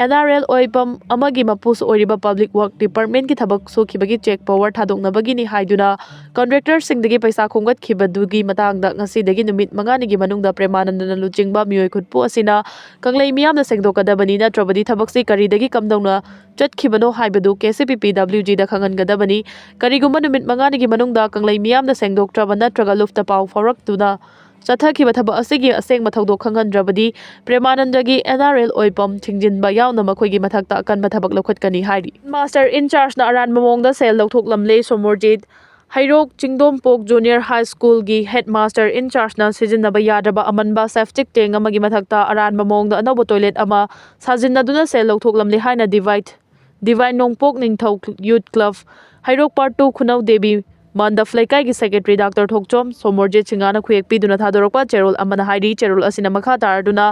N R L oil pump ꯑꯃꯒꯤ ꯃꯄꯨꯁꯨ ꯑꯣꯏꯔꯤꯕ ꯄꯕ꯭ꯂꯤꯛ ꯋꯥꯔꯛ ꯗꯤꯄꯥꯔꯠꯃꯦꯟꯒꯤ ꯊꯕꯛ ꯁꯨꯈꯤꯕꯒꯤ ꯆꯦꯛ ꯄꯥꯋꯔ ꯊꯥꯗꯣꯛꯅꯕꯒꯤꯅꯤ ꯍꯥꯏꯗꯨꯅ ꯀꯟꯇ꯭ꯔꯦꯛꯇꯔꯁꯤꯡꯗꯒꯤ ꯄꯩꯁꯥ ꯈꯣꯝꯒꯠꯈꯤꯕꯗꯨꯒꯤ ꯃꯇꯥꯡꯗ ꯉꯁꯤꯗꯒꯤ ꯅꯨꯃꯤꯠ ꯃꯉꯥꯅꯤꯒꯤ ꯃꯅꯨꯡꯗ ꯄ꯭ꯔꯦꯃꯥꯅꯟꯗꯅ ꯂꯨꯆꯤꯡꯕ ꯃꯤꯑꯣꯏ ꯈꯨꯠꯄꯨ ꯑꯁꯤꯅ ꯀꯪꯂꯩ ꯃꯤꯌꯥꯝꯗ ꯁꯦꯡꯗꯣꯛꯀꯗꯕꯅꯤ, ꯅꯠꯇ꯭ꯔꯕꯗꯤ ꯊꯕꯛꯁꯤ ꯀꯔꯤꯗꯒꯤ ꯀꯝꯗꯧꯅ ꯆꯠꯈꯤꯕꯅꯣ ꯍꯥꯏꯕꯗꯨ ꯀꯦ ꯁꯤ ꯄꯤ ꯄꯤ ꯗꯕ꯭ꯂꯤꯎ ꯖꯤꯗ ꯈꯪꯍꯟꯒꯗꯕꯅꯤ꯫ ꯀꯔꯤꯒꯨꯝꯕ ꯅꯨꯃꯤꯠ ꯃꯉꯥꯅꯤꯒꯤ ꯃꯅꯨꯡꯗ ꯀꯪꯂꯩ ꯃꯤꯌꯥꯝꯗ ꯁꯦꯡꯗꯣꯛꯇ꯭ꯔꯕ ꯅꯠꯇ꯭ꯔꯒ ꯂꯨꯞꯇ ꯄꯥꯎ ꯐꯥꯎꯔꯛꯇꯨꯅ ꯆꯠꯊꯈꯤꯕ ꯊꯕꯛ ꯑꯁꯤꯒꯤ ꯑꯁꯦꯡꯕ ꯊꯧꯗꯣꯛ ꯈꯪꯍꯟꯗ꯭ꯔꯕꯗꯤ, ꯄ꯭ꯔꯦꯃꯥꯅꯟꯗꯒꯤ N R L oil pump ꯊꯤꯡꯖꯤꯟꯕ ꯌꯥꯎꯅ ꯃꯈꯣꯏꯒꯤ ꯃꯊꯛꯇ ꯑꯀꯟꯕ ꯊꯕꯛ ꯂꯧꯈꯠꯀꯅꯤ ꯍꯥꯏꯔꯤ꯫ ꯃꯥꯁꯇꯔ ꯏꯟ ꯆꯥꯔꯖꯅ ꯑꯔꯥꯟꯕ ꯃꯑꯣꯡꯗ ꯁꯦꯜ ꯂꯧꯊꯣꯛꯂꯝꯂꯦ꯫ ꯁꯣꯃꯣꯔꯖꯤꯠ ꯍꯩꯔꯣꯛ ꯆꯤꯡꯗꯣꯝꯄꯣꯛ ꯖꯨꯅꯤꯌꯔ ꯍꯥꯏ ꯁ꯭ꯀꯨꯜꯒꯤ ꯍꯦꯗ ꯃꯥꯁꯇꯔ ꯏꯟ ꯆꯥꯔꯖꯅ ꯁꯤꯖꯤꯟꯅꯕ ꯌꯥꯗ꯭ꯔꯕ ꯑꯃꯟꯕ ꯁꯦꯞꯇꯤꯛ ꯇꯦꯡ ꯑꯃꯒꯤ ꯃꯊꯛꯇ ꯑꯔꯥꯟꯕ ꯃꯑꯣꯡꯗ ꯑꯅꯧꯕ ꯇꯣꯏꯂꯦꯠ ꯑꯃ ꯁꯥꯖꯤꯟꯅꯗꯨꯅ ꯁꯦꯜ ꯂꯧꯊꯣꯛꯂꯝꯂꯦ ꯍꯥꯏꯅ ꯗꯤꯚꯥꯏꯠ ꯗꯤꯚꯥꯏꯟ ꯅꯣꯡꯄꯣꯛ ꯅꯤꯡꯊꯧ ꯌꯨꯠ ꯀ꯭ꯂꯕ, ꯍꯩꯔꯣꯛ ꯄꯥꯔꯠ ꯇꯨ ꯈꯨꯅꯧ ꯗꯦꯕꯤ ꯃꯟꯗꯞ ꯂꯩꯀꯥꯏꯒꯤ ꯁꯦꯀ꯭ꯔꯦꯇꯔꯤ ꯗꯥꯛꯇꯔ ꯊꯣꯛꯆꯣꯝ ꯁꯣꯃꯣꯔꯖꯤꯠ ꯁꯤꯡꯍꯥꯅ ꯈꯨꯌꯦꯛ ꯄꯤꯗꯨꯅ ꯊꯥꯗꯣꯔꯛꯄ ꯆꯦꯔꯣꯜ ꯑꯃꯅ ꯍꯥꯏꯔꯤ꯫ ꯆꯦꯔꯣꯜ ꯑꯁꯤꯅ ꯃꯈꯥ ꯇꯥꯔꯗꯨꯅ,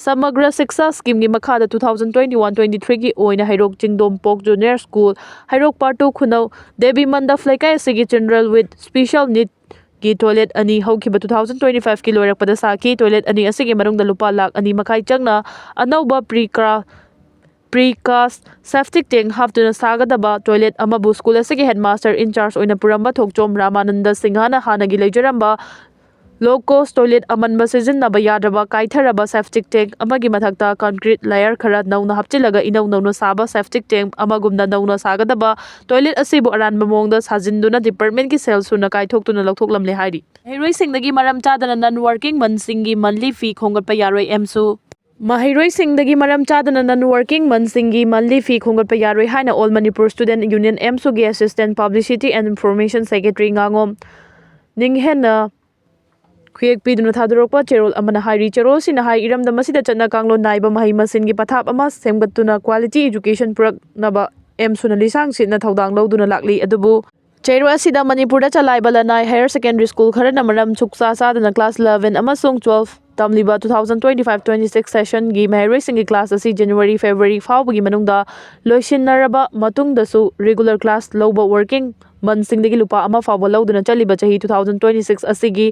ꯁꯃꯒ꯭ꯔ ꯁꯤꯛꯁꯥ ꯁ꯭ꯀꯤꯝꯒꯤ ꯃꯈꯥꯗ two thousand twenty one twenty ꯊ꯭ꯔꯤꯒꯤ ꯑꯣꯏꯅ Heirok Chingdompok junior school, Heirok part two Khunou Devi Mandap Leikai ꯑꯁꯤꯒꯤ ꯆꯤꯜꯗ꯭ꯔꯦꯟ ꯋꯤꯠ ꯁ꯭ꯄꯤꯁꯦꯜ ꯅꯤꯗ ꯒꯤ ꯇꯣꯏꯂꯦꯠ ꯑꯅꯤ ꯍꯧꯈꯤꯕ ꯇꯨ ꯊꯥꯎꯖꯟ ꯇ꯭ꯋꯦꯟꯇꯤ ꯐꯥꯏꯚꯀꯤ ꯂꯣꯏꯔꯛꯄꯗ ꯁꯥꯈꯤ꯫ ꯇꯣꯏꯂꯦꯠ ꯑꯅꯤ ꯑꯁꯤꯒꯤ ꯃꯅꯨꯡꯗ ꯂꯨꯄꯥ ꯂꯥꯈ ꯑꯅꯤ ꯃꯈꯥꯏ ꯆꯪꯅ ꯑꯅꯧꯕ ꯄ꯭ꯔꯤ ꯀ꯭ꯔꯥ-, ꯄ꯭ꯔꯤ ꯀꯥꯁ ꯁꯦꯞꯇꯤꯛ ꯇꯦꯡ ꯍꯥꯞꯇꯨꯅ ꯁꯥꯒꯗꯕ ꯇꯣꯏꯂꯦꯠ ꯑꯃꯕꯨ ꯁ꯭ꯀꯨꯜ ꯑꯁꯤꯒꯤ ꯍꯦꯗꯃꯥꯁꯇꯔ ꯏꯟꯆꯥꯔꯖ ꯑꯣꯏꯅ ꯄꯨꯔꯝꯕ ꯊꯣꯛꯆꯣꯝ ꯔꯥꯃꯥꯅꯟꯗ ꯁꯤꯡꯍꯅ ꯍꯥꯟꯅꯒꯤ ꯂꯩꯖꯔꯝꯕ low cost toilet ꯑꯃꯟꯕ ꯁꯤꯖꯤꯟꯅꯕ ꯌꯥꯗ꯭ꯔꯕ ꯀꯥꯏꯊꯔꯕ septic tank ꯑꯃꯒꯤ ꯃꯊꯛꯇ concrete layer ꯈꯔ ꯅꯧꯅ ꯍꯥꯞꯆꯤꯜꯂꯒ ꯏꯅꯧ ꯅꯧꯅ ꯁꯥꯕ septic tank ꯑꯃꯒꯨꯝꯅ ꯅꯧꯅ ꯁꯥꯒꯗꯕ toilet ꯑꯁꯤꯕꯨ ꯑꯔꯥꯟꯕ ꯃꯑꯣꯡꯗ ꯁꯥꯖꯤꯟꯗꯨꯅ departmentꯀꯤ ꯁꯦꯜ ꯁꯨꯅ ꯀꯥꯏꯊꯣꯛꯇꯨꯅ ꯂꯧꯊꯣꯛꯂꯝꯂꯦ ꯍꯥꯏꯔꯤ꯫ ꯃꯍꯩꯔꯣꯏꯁꯤꯡꯗꯒꯤ ꯃꯔꯝ ꯆꯥꯗꯅ non working monthꯁꯤꯡꯒꯤ monthly fee ꯈꯣꯝꯒꯠꯄ ꯌꯥꯔꯣꯏ ꯑꯦꯝꯁꯨ꯫ ꯃꯍꯩꯔꯣꯏꯁꯤꯡꯗꯒꯤ ꯃꯔꯝ ꯆꯥꯗꯅ non working monthꯁꯤꯡꯒꯤ monthly fee ꯈꯣꯝꯒꯠꯄ ꯌꯥꯔꯣꯏ ꯍꯥꯏꯅ All Manipur Student Union ꯑꯦꯝꯁꯨꯒꯤ Assistant Publicity and Information Secretary ꯉꯥꯉꯣꯝ ꯅꯤꯡꯍꯦꯟꯅ ꯈꯨꯌꯦꯛ ꯄꯤꯗꯨꯅ ꯊꯥꯗꯣꯔꯛꯄ ꯆꯦꯔꯣꯜ ꯑꯃꯅ ꯍꯥꯏꯔꯤ꯫ ꯆꯦꯔꯣꯜꯁꯤꯅ ꯍꯥꯏ, ꯏꯔꯝꯗꯝ ꯑꯁꯤꯗ ꯆꯠꯅ ꯀꯥꯡꯂꯣꯟ ꯅꯥꯏꯕ ꯃꯍꯩ ꯃꯁꯤꯡꯒꯤ ꯄꯊꯥꯞ ꯑꯃ ꯁꯦꯝꯒꯠꯇꯨꯅ quality education ꯄꯨꯔꯛꯅꯕ ꯑꯦꯝꯁꯨꯅ ꯂꯤꯁꯥꯡ ꯁꯤꯠꯅ ꯊꯧꯗꯥꯡ ꯂꯧꯗꯨꯅ ꯂꯥꯛꯂꯤ꯫ ꯑꯗꯨꯕꯨ ꯆꯩꯔꯣꯜ ꯑꯁꯤꯗ ꯃꯅꯤꯄꯨꯔꯗ ꯆꯂꯥꯏꯕ ꯂꯅꯥꯏ higher secondary school ꯈꯔꯅ ꯃꯔꯝ ꯁꯨꯛꯆꯥ ꯆꯥꯗꯅ class eleven ꯑꯃꯁꯨꯡ twelve ꯇꯝꯂꯤꯕ two thousand twenty five twenty six sessionꯒꯤ ꯃꯍꯩꯔꯣꯏꯁꯤꯡꯒꯤ class ꯑꯁꯤ January February ꯐꯥꯎꯕꯒꯤ ꯃꯅꯨꯡꯗ ꯂꯣꯏꯁꯤꯟꯅꯔꯕ ꯃꯇꯨꯡꯗꯁꯨ regular class ꯂꯧꯕ working monthꯁꯤꯡꯗꯒꯤ ꯂꯨꯄꯥ ꯑꯃ ꯐꯥꯎꯕ ꯂꯧꯗꯨꯅ ꯆꯠꯂꯤꯕ ꯆꯍꯤ two thousand twenty six ꯑꯁꯤꯒꯤ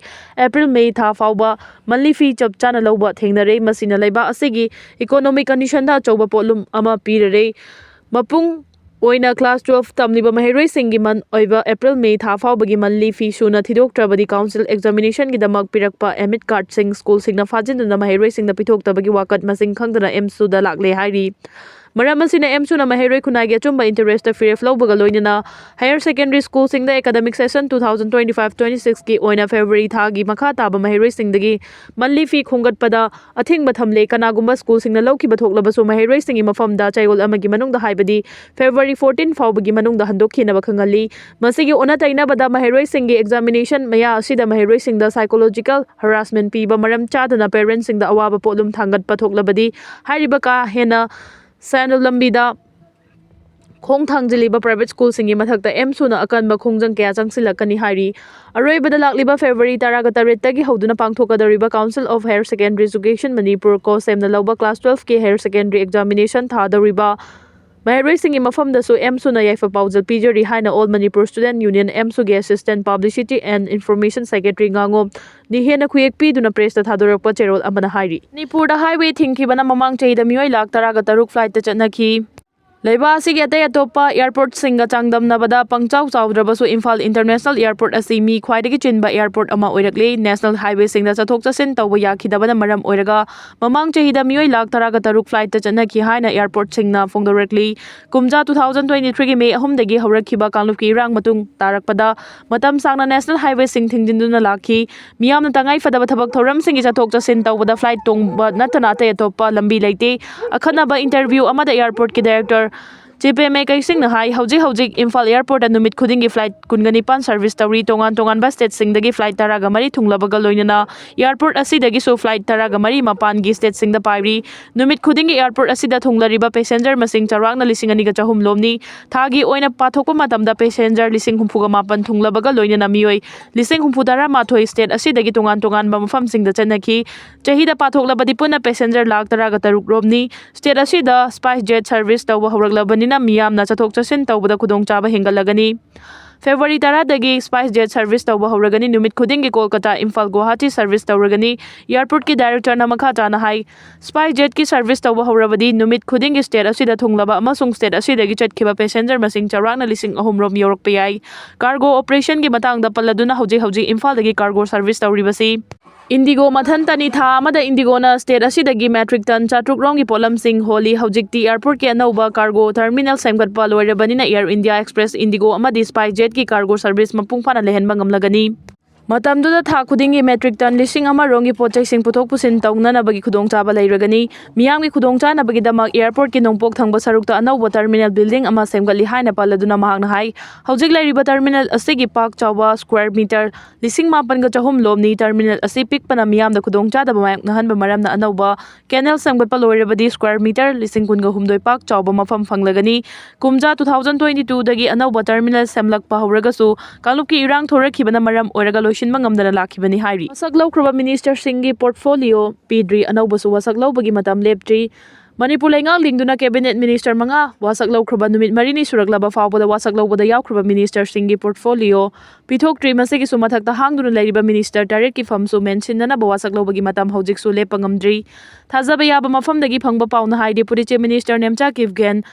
April May ꯊꯥ ꯐꯥꯎꯕ monthly fee ꯆꯞ ꯆꯥꯅ ꯂꯧꯕ ꯊꯦꯡꯅꯔꯦ꯫ ꯃꯁꯤꯅ ꯂꯩꯕꯥꯛ ꯑꯁꯤꯒꯤ economic conditionꯗ ꯑꯆꯧꯕ ꯄꯣꯠꯂꯨꯝ ꯑꯃ ꯄꯤꯔꯔꯦ꯫ ꯃꯄꯨꯡ ꯑꯣꯏꯅ class twelve ꯇꯝꯂꯤꯕ ꯃꯍꯩꯔꯣꯏꯁꯤꯡꯒꯤ month ꯑꯣꯏꯕ April May ꯊꯥ ꯐꯥꯎꯕꯒꯤ monthly fee ꯁꯨꯅ ꯊꯤꯗꯣꯛꯇ꯭ꯔꯕꯗꯤ council examinationꯒꯤꯗꯃꯛ ꯄꯤꯔꯛꯄ admit cardꯁꯤꯡ schoolꯁꯤꯡꯅ ꯐꯥꯖꯤꯟꯗꯨꯅ ꯃꯍꯩꯔꯣꯏꯁꯤꯡꯗ ꯄꯤꯊꯣꯛꯇꯕꯒꯤ ꯋꯥꯀꯠ ꯃꯁꯤꯡ ꯈꯪꯗꯅ ꯑꯦꯝꯁꯨꯗ ꯂꯥꯛꯂꯦ ꯍꯥꯏꯔꯤ꯫ ꯃꯔꯝ ꯑꯁꯤꯅ ꯑꯦꯝꯁꯨꯅ ꯃꯍꯩꯔꯣꯏ ꯈꯨꯟꯅꯥꯏꯒꯤ ꯑꯆꯨꯝꯕ interestꯇ ꯐꯤꯔꯦꯞ ꯂꯧꯕꯒ ꯂꯣꯏꯅꯅ higher secondary schoolꯁꯤꯡꯗ academic session two thousand twenty five twenty sixꯀꯤ ꯑꯣꯏꯅ February ꯊꯥꯒꯤ ꯃꯈꯥ ꯇꯥꯕ ꯃꯍꯩꯔꯣꯏꯁꯤꯡꯗꯒꯤ monthly fee ꯈꯣꯝꯒꯠꯄꯗ ꯑꯊꯤꯡꯕ ꯊꯝꯂꯦ꯫ ꯀꯅꯥꯒꯨꯝꯕ schoolꯁꯤꯡꯅ ꯂꯧꯈꯤꯕ ꯊꯣꯛꯂꯕꯁꯨ ꯃꯍꯩꯔꯣꯏꯁꯤꯡꯒꯤ ꯃꯐꯝꯗ ꯆꯌꯣꯜ ꯑꯃꯒꯤ ꯃꯅꯨꯡꯗ, ꯍꯥꯏꯕꯗꯤ February fourteen ꯐꯥꯎꯕꯒꯤ ꯃꯅꯨꯡꯗ ꯍꯟꯗꯣꯛꯈꯤꯅꯕ ꯈꯪꯍꯜꯂꯤ꯫ ꯃꯁꯤꯒꯤ ꯑꯣꯟꯅ ꯇꯩꯅꯕꯗ, ꯃꯍꯩꯔꯣꯏꯁꯤꯡꯒꯤ examination ꯃꯌꯥ ꯑꯁꯤꯗ ꯃꯍꯩꯔꯣꯏꯁꯤꯡꯗ psychological harassment ꯄꯤꯕ, ꯃꯔꯝ ꯆꯥꯗꯅ parentsꯁꯤꯡꯗ ꯑꯋꯥꯕ ꯄꯣꯠꯂꯨꯝ ꯊꯥꯡꯒꯠꯄ ꯊꯣꯛꯂꯕꯗꯤ, ꯍꯥꯏꯔꯤꯕ ꯀꯥ ꯍꯦꯟꯅ ꯁꯦꯟꯗꯣꯡ ꯂꯝꯕꯤꯗ ꯈꯣꯡ ꯊꯥꯡꯖꯤꯜꯂꯤꯕ private schoolꯁꯤꯡꯒꯤ ꯃꯊꯛꯇ ꯑꯦꯝꯁꯨꯅ ꯑꯀꯟꯕ ꯈꯣꯡꯖꯪ ꯀꯌꯥ ꯆꯪꯁꯤꯜꯂꯛꯀꯅꯤ ꯍꯥꯏꯔꯤ꯫ ꯑꯔꯣꯏꯕꯗ ꯂꯥꯛꯂꯤꯕ February ꯇꯔꯥꯒ ꯇꯔꯦꯠꯇꯒꯤ ꯍꯧꯗꯨꯅ ꯄꯥꯡꯊꯣꯛꯀꯗꯧꯔꯤꯕ Council of Higher Secondary Education Manipur, COHSEMꯅ ꯂꯧꯕ class twelveꯀꯤ higher secondary examination ꯊꯥꯗꯧꯔꯤꯕ ꯃꯍꯩꯔꯣꯏꯁꯤꯡꯒꯤ ꯃꯐꯝꯗꯁꯨ ꯑꯦꯝꯁꯨꯅ ꯌꯥꯏꯐ ꯄꯥꯎꯖꯦꯜ ꯄꯤꯖꯔꯤ ꯍꯥꯏꯅ All Manipur Student Union ꯑꯦꯝꯁꯨꯒꯤ Assistant Publicity and Information Secretary ꯉꯥꯉꯣꯝ ꯅꯤꯡꯍꯦꯟꯅ ꯈꯨꯌꯦꯛ ꯄꯤꯗꯨꯅ pressꯇ ꯊꯥꯗꯣꯔꯛꯄ ꯆꯦꯔꯣꯜ ꯑꯃꯅ ꯍꯥꯏꯔꯤ꯫ ꯃꯅꯤꯄꯨꯔꯗ highway ꯊꯤꯡꯈꯤꯕꯅ ꯃꯃꯥꯡ ꯆꯍꯤꯗ ꯃꯤꯑꯣꯏ ꯂꯥꯈ ꯇꯔꯥꯒ ꯇꯔꯨꯛ flightꯇ ꯆꯠꯅꯈꯤ꯫ ꯂꯩꯕꯥꯛ ꯑꯁꯤꯒꯤ ꯑꯇꯩ ꯑꯇꯣꯞꯄ airportꯁꯤꯡꯒ ꯆꯥꯡꯗꯝꯅꯕꯗ ꯄꯪꯆꯥꯎ ꯆꯥꯎꯗ꯭ꯔꯕꯁꯨ ꯏꯝꯐꯥꯜ International Airport ꯑꯁꯤ ꯃꯤ ꯈ꯭ꯋꯥꯏꯗꯒꯤ ꯆꯤꯟꯕ airport ꯑꯃ ꯑꯣꯏꯔꯛꯂꯤ꯫ National highwayꯁꯤꯡꯗ ꯆꯠꯊꯣꯛ ꯆꯠꯁꯤꯟ ꯇꯧꯕ ꯌꯥꯈꯤꯗꯕꯅ ꯃꯔꯝ ꯑꯣꯏꯔꯒ ꯃꯃꯥꯡ ꯆꯍꯤꯗ ꯃꯤꯑꯣꯏ ꯂꯥꯈ ꯇꯔꯥꯒ ꯇꯔꯨꯛ flightꯇ ꯆꯠꯅꯈꯤ ꯍꯥꯏꯅ airportꯁꯤꯡꯅ ꯐꯣꯡꯗꯣꯔꯛꯂꯤ꯫ ꯀꯨꯝꯖꯥ two thousand twenty threeꯒꯤ May ꯑꯍꯨꯝꯗꯒꯤ ꯍꯧꯔꯛꯈꯤꯕ ꯀꯥꯡꯂꯨꯞꯀꯤ ꯏꯔꯥꯡ ꯃꯇꯨꯡ ꯇꯥꯔꯛꯄꯗ ꯃꯇꯝ ꯁꯥꯡꯅ national highwayꯁꯤꯡ ꯊꯤꯡꯖꯤꯟꯗꯨꯅ ꯂꯥꯛꯈꯤ꯫ ꯃꯤꯌꯥꯝꯅ ꯇꯉꯥꯏ ꯐꯗꯕ ꯊꯕꯛ ꯊꯧꯔꯝꯁꯤꯡꯒꯤ ꯆꯠꯊꯣꯛ ꯆꯠꯁꯤꯟ ꯇꯧꯕꯗ flight ꯇꯣꯡꯕ ꯅꯠꯇꯅ ꯑꯇꯩ ꯑꯇꯣꯞꯄ ꯂꯝꯕꯤ ꯂꯩꯇꯦ꯫ ꯑꯈꯟꯅꯕ interview ꯑꯃꯗ airportꯀꯤ director ꯆꯤꯄꯦ ꯃꯦꯀꯩꯁꯤꯡꯅ ꯍꯥꯏ, ꯍꯧꯖꯤꯛ ꯍꯧꯖꯤꯛ ꯏꯝꯐꯥꯜ airportꯇ ꯅꯨꯃꯤꯠ ꯈꯨꯗꯤꯡꯒꯤ flight ꯀꯨꯟꯒ ꯅꯤꯄꯥꯟ service ꯇꯧꯔꯤ꯫ ꯇꯣꯉꯥꯟ ꯇꯣꯉꯥꯟꯕ stateꯁꯤꯡꯗꯒꯤ flight ꯇꯔꯥꯒ ꯃꯔꯤ ꯊꯨꯡꯂꯕꯒ ꯂꯣꯏꯅꯅ airport ꯑꯁꯤꯗꯒꯤꯁꯨ flight ꯇꯔꯥꯒ ꯃꯔꯤ ꯃꯄꯥꯟꯒꯤ stateꯁꯤꯡꯗ ꯄꯥꯏꯔꯤ꯫ ꯅꯨꯃꯤꯠ ꯈꯨꯗꯤꯡꯒꯤ airport ꯑꯁꯤꯗ ꯊꯨꯡꯂꯔꯤꯕ passenger ꯃꯁꯤꯡ ꯆꯥꯎꯔꯥꯛꯅ ꯂꯤꯁꯤꯡ ꯑꯅꯤꯒ ꯆꯍꯨꯝ ꯂꯣꯝꯅꯤ꯫ ꯊꯥꯒꯤ ꯑꯣꯏꯅ ꯄꯥꯊꯣꯛꯄ ꯃꯇꯝꯗ passenger ꯂꯤꯁꯤꯡ ꯍꯨꯝꯐꯨꯒ ꯃꯥꯄꯟ ꯊꯨꯡꯂꯕꯒ ꯂꯣꯏꯅꯅ ꯃꯤꯑꯣꯏ ꯂꯤꯁꯤꯡ ꯍꯨꯝꯐꯨ ꯇꯔꯥ ꯃꯥꯊꯣꯏ state ꯑꯁꯤꯗꯒꯤ ꯇꯣꯉꯥꯟ ꯇꯣꯉꯥꯟꯕ ꯃꯐꯝꯁꯤꯡꯗ ꯆꯠꯅꯈꯤ꯫ ꯆꯍꯤꯗ ꯄꯥꯊꯣꯛꯂꯕꯗꯤ ꯄꯨꯟꯅ passenger ꯂꯥꯈ ꯇꯔꯥꯒ ꯇꯔꯨꯛ ꯔꯣꯝꯅꯤ꯫ State ꯑꯁꯤꯗ SpiceJet service ꯇꯧꯕ ꯍꯧꯔꯛꯂꯕꯅꯤꯅ ꯃꯤꯌꯥꯝꯅ ꯆꯠꯊꯣꯛ ꯆꯠꯁꯤꯟ ꯇꯧꯕꯗ ꯈꯨꯗꯣꯡꯆꯥꯕ ꯍꯦꯟꯒꯠꯂꯒꯅꯤ꯫ February ꯇꯔꯥꯗꯒꯤ SpiceJet service ꯇꯧꯕ ꯍꯧꯔꯒꯅꯤ꯫ ꯅꯨꯃꯤꯠ ꯈꯨꯗꯤꯡꯒꯤ ꯀꯣꯜꯀꯇꯥ ꯏꯝꯐꯥꯜ ꯒꯨꯋꯥꯍꯥꯇꯤ service ꯇꯧꯔꯒꯅꯤ꯫ Airportꯀꯤ directorꯅ ꯃꯈꯥ ꯇꯥꯅ ꯍꯥꯏ, SpiceJetꯀꯤ service ꯇꯧꯕ ꯍꯧꯔꯕꯗꯤ ꯅꯨꯃꯤꯠ ꯈꯨꯗꯤꯡꯒꯤ state ꯑꯁꯤꯗ ꯊꯨꯡꯂꯕ ꯑꯃꯁꯨꯡ state ꯑꯁꯤꯗꯒꯤ ꯆꯠꯈꯤꯕ passenger ꯃꯁꯤꯡ ꯆꯥꯎꯔꯥꯛꯅ ꯂꯤꯁꯤꯡ ꯑꯍꯨꯝ ꯔꯣꯝ ꯌꯧꯔꯛꯄ ꯌꯥꯏ꯫ Cargo operationꯒꯤ ꯃꯇꯥꯡꯗ ꯄꯜꯂꯗꯨꯅ ꯍꯧꯖꯤꯛ ꯍꯧꯖꯤꯛ ꯏꯝꯐꯥꯜꯗꯒꯤ cargo service ꯇꯧꯔꯤꯕꯁꯤ IndiGo ꯃꯊꯟꯇꯅꯤ꯫ ꯊꯥ ꯑꯃꯗ IndiGoꯅ state ꯑꯁꯤꯗꯒꯤ metric ton ꯆꯥꯇ꯭ꯔꯨꯛ ꯔꯣꯝꯒꯤ ꯄꯣꯠꯂꯝꯁꯤꯡ ꯍꯣꯜꯂꯤ꯫ ꯍꯧꯖꯤꯛꯇꯤ airportꯀꯤ ꯑꯅꯧꯕ cargo terminal ꯁꯦꯝꯒꯠꯄ ꯂꯣꯏꯔꯕꯅꯤꯅ Air India Express, IndiGo ꯑꯃꯗꯤ SpiceJetꯀꯤ cargo service ꯃꯄꯨꯡ ꯐꯥꯅ ꯂꯩꯍꯟꯕ ꯉꯝꯂꯒꯅꯤ꯫ ꯃꯇꯝꯗꯨꯗ ꯊꯥ ꯈꯨꯗꯤꯡꯒꯤ metric ton ꯂꯤꯁꯤꯡ ꯑꯃ ꯔꯣꯝꯒꯤ ꯄꯣꯠ ꯆꯩꯁꯤꯡ ꯄꯨꯊꯣꯛ ꯄꯨꯁꯤꯟ ꯇꯧꯅꯅꯕꯒꯤ ꯈꯨꯗꯣꯡꯆꯥꯕ ꯂꯩꯔꯒꯅꯤ꯫ ꯃꯤꯌꯥꯝꯒꯤ ꯈꯨꯗꯣꯡꯆꯥꯅꯕꯒꯤꯗꯃꯛ airportꯀꯤ ꯅꯣꯡꯄꯣꯛ ꯊꯪꯕ ꯁꯔꯨꯛꯇ ꯑꯅꯧꯕ terminal building ꯑꯃ ꯁꯦꯝꯒꯠꯂꯤ ꯍꯥꯏꯅ ꯄꯜꯂꯗꯨꯅ ꯃꯍꯥꯛꯅ ꯍꯥꯏ, ꯍꯧꯖꯤꯛ ꯂꯩꯔꯤꯕ terminal ꯑꯁꯤꯒꯤ ꯄꯥꯛ ꯆꯥꯎꯕ square meter ꯂꯤꯁꯤꯡ ꯃꯥꯄꯟꯒ ꯆꯍꯨꯝ ꯂꯣꯝꯅꯤ꯫ Terminal ꯑꯁꯤ ꯄꯤꯛꯄꯅ ꯃꯤꯌꯥꯝꯗ ꯈꯨꯗꯣꯡꯆꯥꯗꯕ ꯃꯥꯌꯣꯛꯅꯍꯟꯕ ꯃꯔꯝꯅ ꯑꯅꯧꯕ canal ꯁꯦꯝꯒꯠꯄ ꯂꯣꯏꯔꯕꯗꯤ square meter ꯂꯤꯁꯤꯡ ꯀꯨꯟꯒ ꯍꯨꯝꯗꯣꯏ ꯄꯥꯛ ꯆꯥꯎꯕ ꯃꯐꯝ ꯐꯪꯂꯒꯅꯤ꯫ ꯀꯨꯝꯖꯥ two thousand twenty twoꯗꯒꯤ ꯑꯅꯧꯕ terminal ꯁꯦꯝꯂꯛꯄ ꯍꯧꯔꯒꯁꯨ ꯀꯥꯡꯂꯨꯞꯀꯤ ꯏꯔꯥꯡ ꯊꯣꯔꯛꯈꯤꯕꯅ ꯃꯔꯝ ꯑꯣꯏꯔꯒ ꯂꯣꯏꯁꯤꯟꯕ ꯉꯝꯗꯅ ꯂꯥꯛꯈꯤꯕꯅꯤ ꯍꯥꯏꯔꯤ꯫ ꯋꯥꯁꯛ ꯂꯧꯈ꯭ꯔꯕ ministerꯁꯤꯡꯒꯤ portfolio ꯄꯤꯗ꯭ꯔꯤ꯫ ꯑꯅꯧꯕꯁꯨ ꯋꯥꯁꯛ ꯂꯧꯕꯒꯤ ꯃꯇꯝ ꯂꯦꯞꯇ꯭ꯔꯤ꯫ ꯃꯅꯤꯄꯨꯔ ꯂꯩꯉꯥꯛ ꯂꯤꯡꯗꯨꯅ cabinet minister ꯃꯉꯥ ꯋꯥꯁꯛ ꯂꯧꯈ꯭ꯔꯕ ꯅꯨꯃꯤꯠ ꯃꯔꯤꯅꯤ ꯁꯨꯔꯛꯂꯕ ꯐꯥꯎꯕꯗ ꯋꯥꯁꯛ ꯂꯧꯕꯗ ꯌꯥꯎꯈ꯭ꯔꯕ ministerꯁꯤꯡꯒꯤ portfolio ꯄꯤꯊꯣꯛꯇ꯭ꯔꯤ꯫ ꯃꯁꯤꯒꯤꯁꯨ ꯃꯊꯛꯇ ꯍꯥꯡꯗꯨꯅ ꯂꯩꯔꯤꯕ minister ꯇꯔꯦꯠꯀꯤ ꯐꯝꯁꯨ ꯃꯦꯟꯁꯤꯟꯅꯅꯕ ꯋꯥꯁꯛ ꯂꯧꯕꯒꯤ ꯃꯇꯝ ꯍꯧꯖꯤꯛꯁꯨ ꯂꯦꯞꯄ ꯉꯝꯗ꯭ꯔꯤ꯫ ꯊꯥꯖꯕ ꯌꯥꯕ ꯃꯐꯝꯗꯒꯤ ꯐꯪꯕ ꯄꯥꯎꯅ ꯍꯥꯏ, Deputy Chief Minister Nemcha Kipgen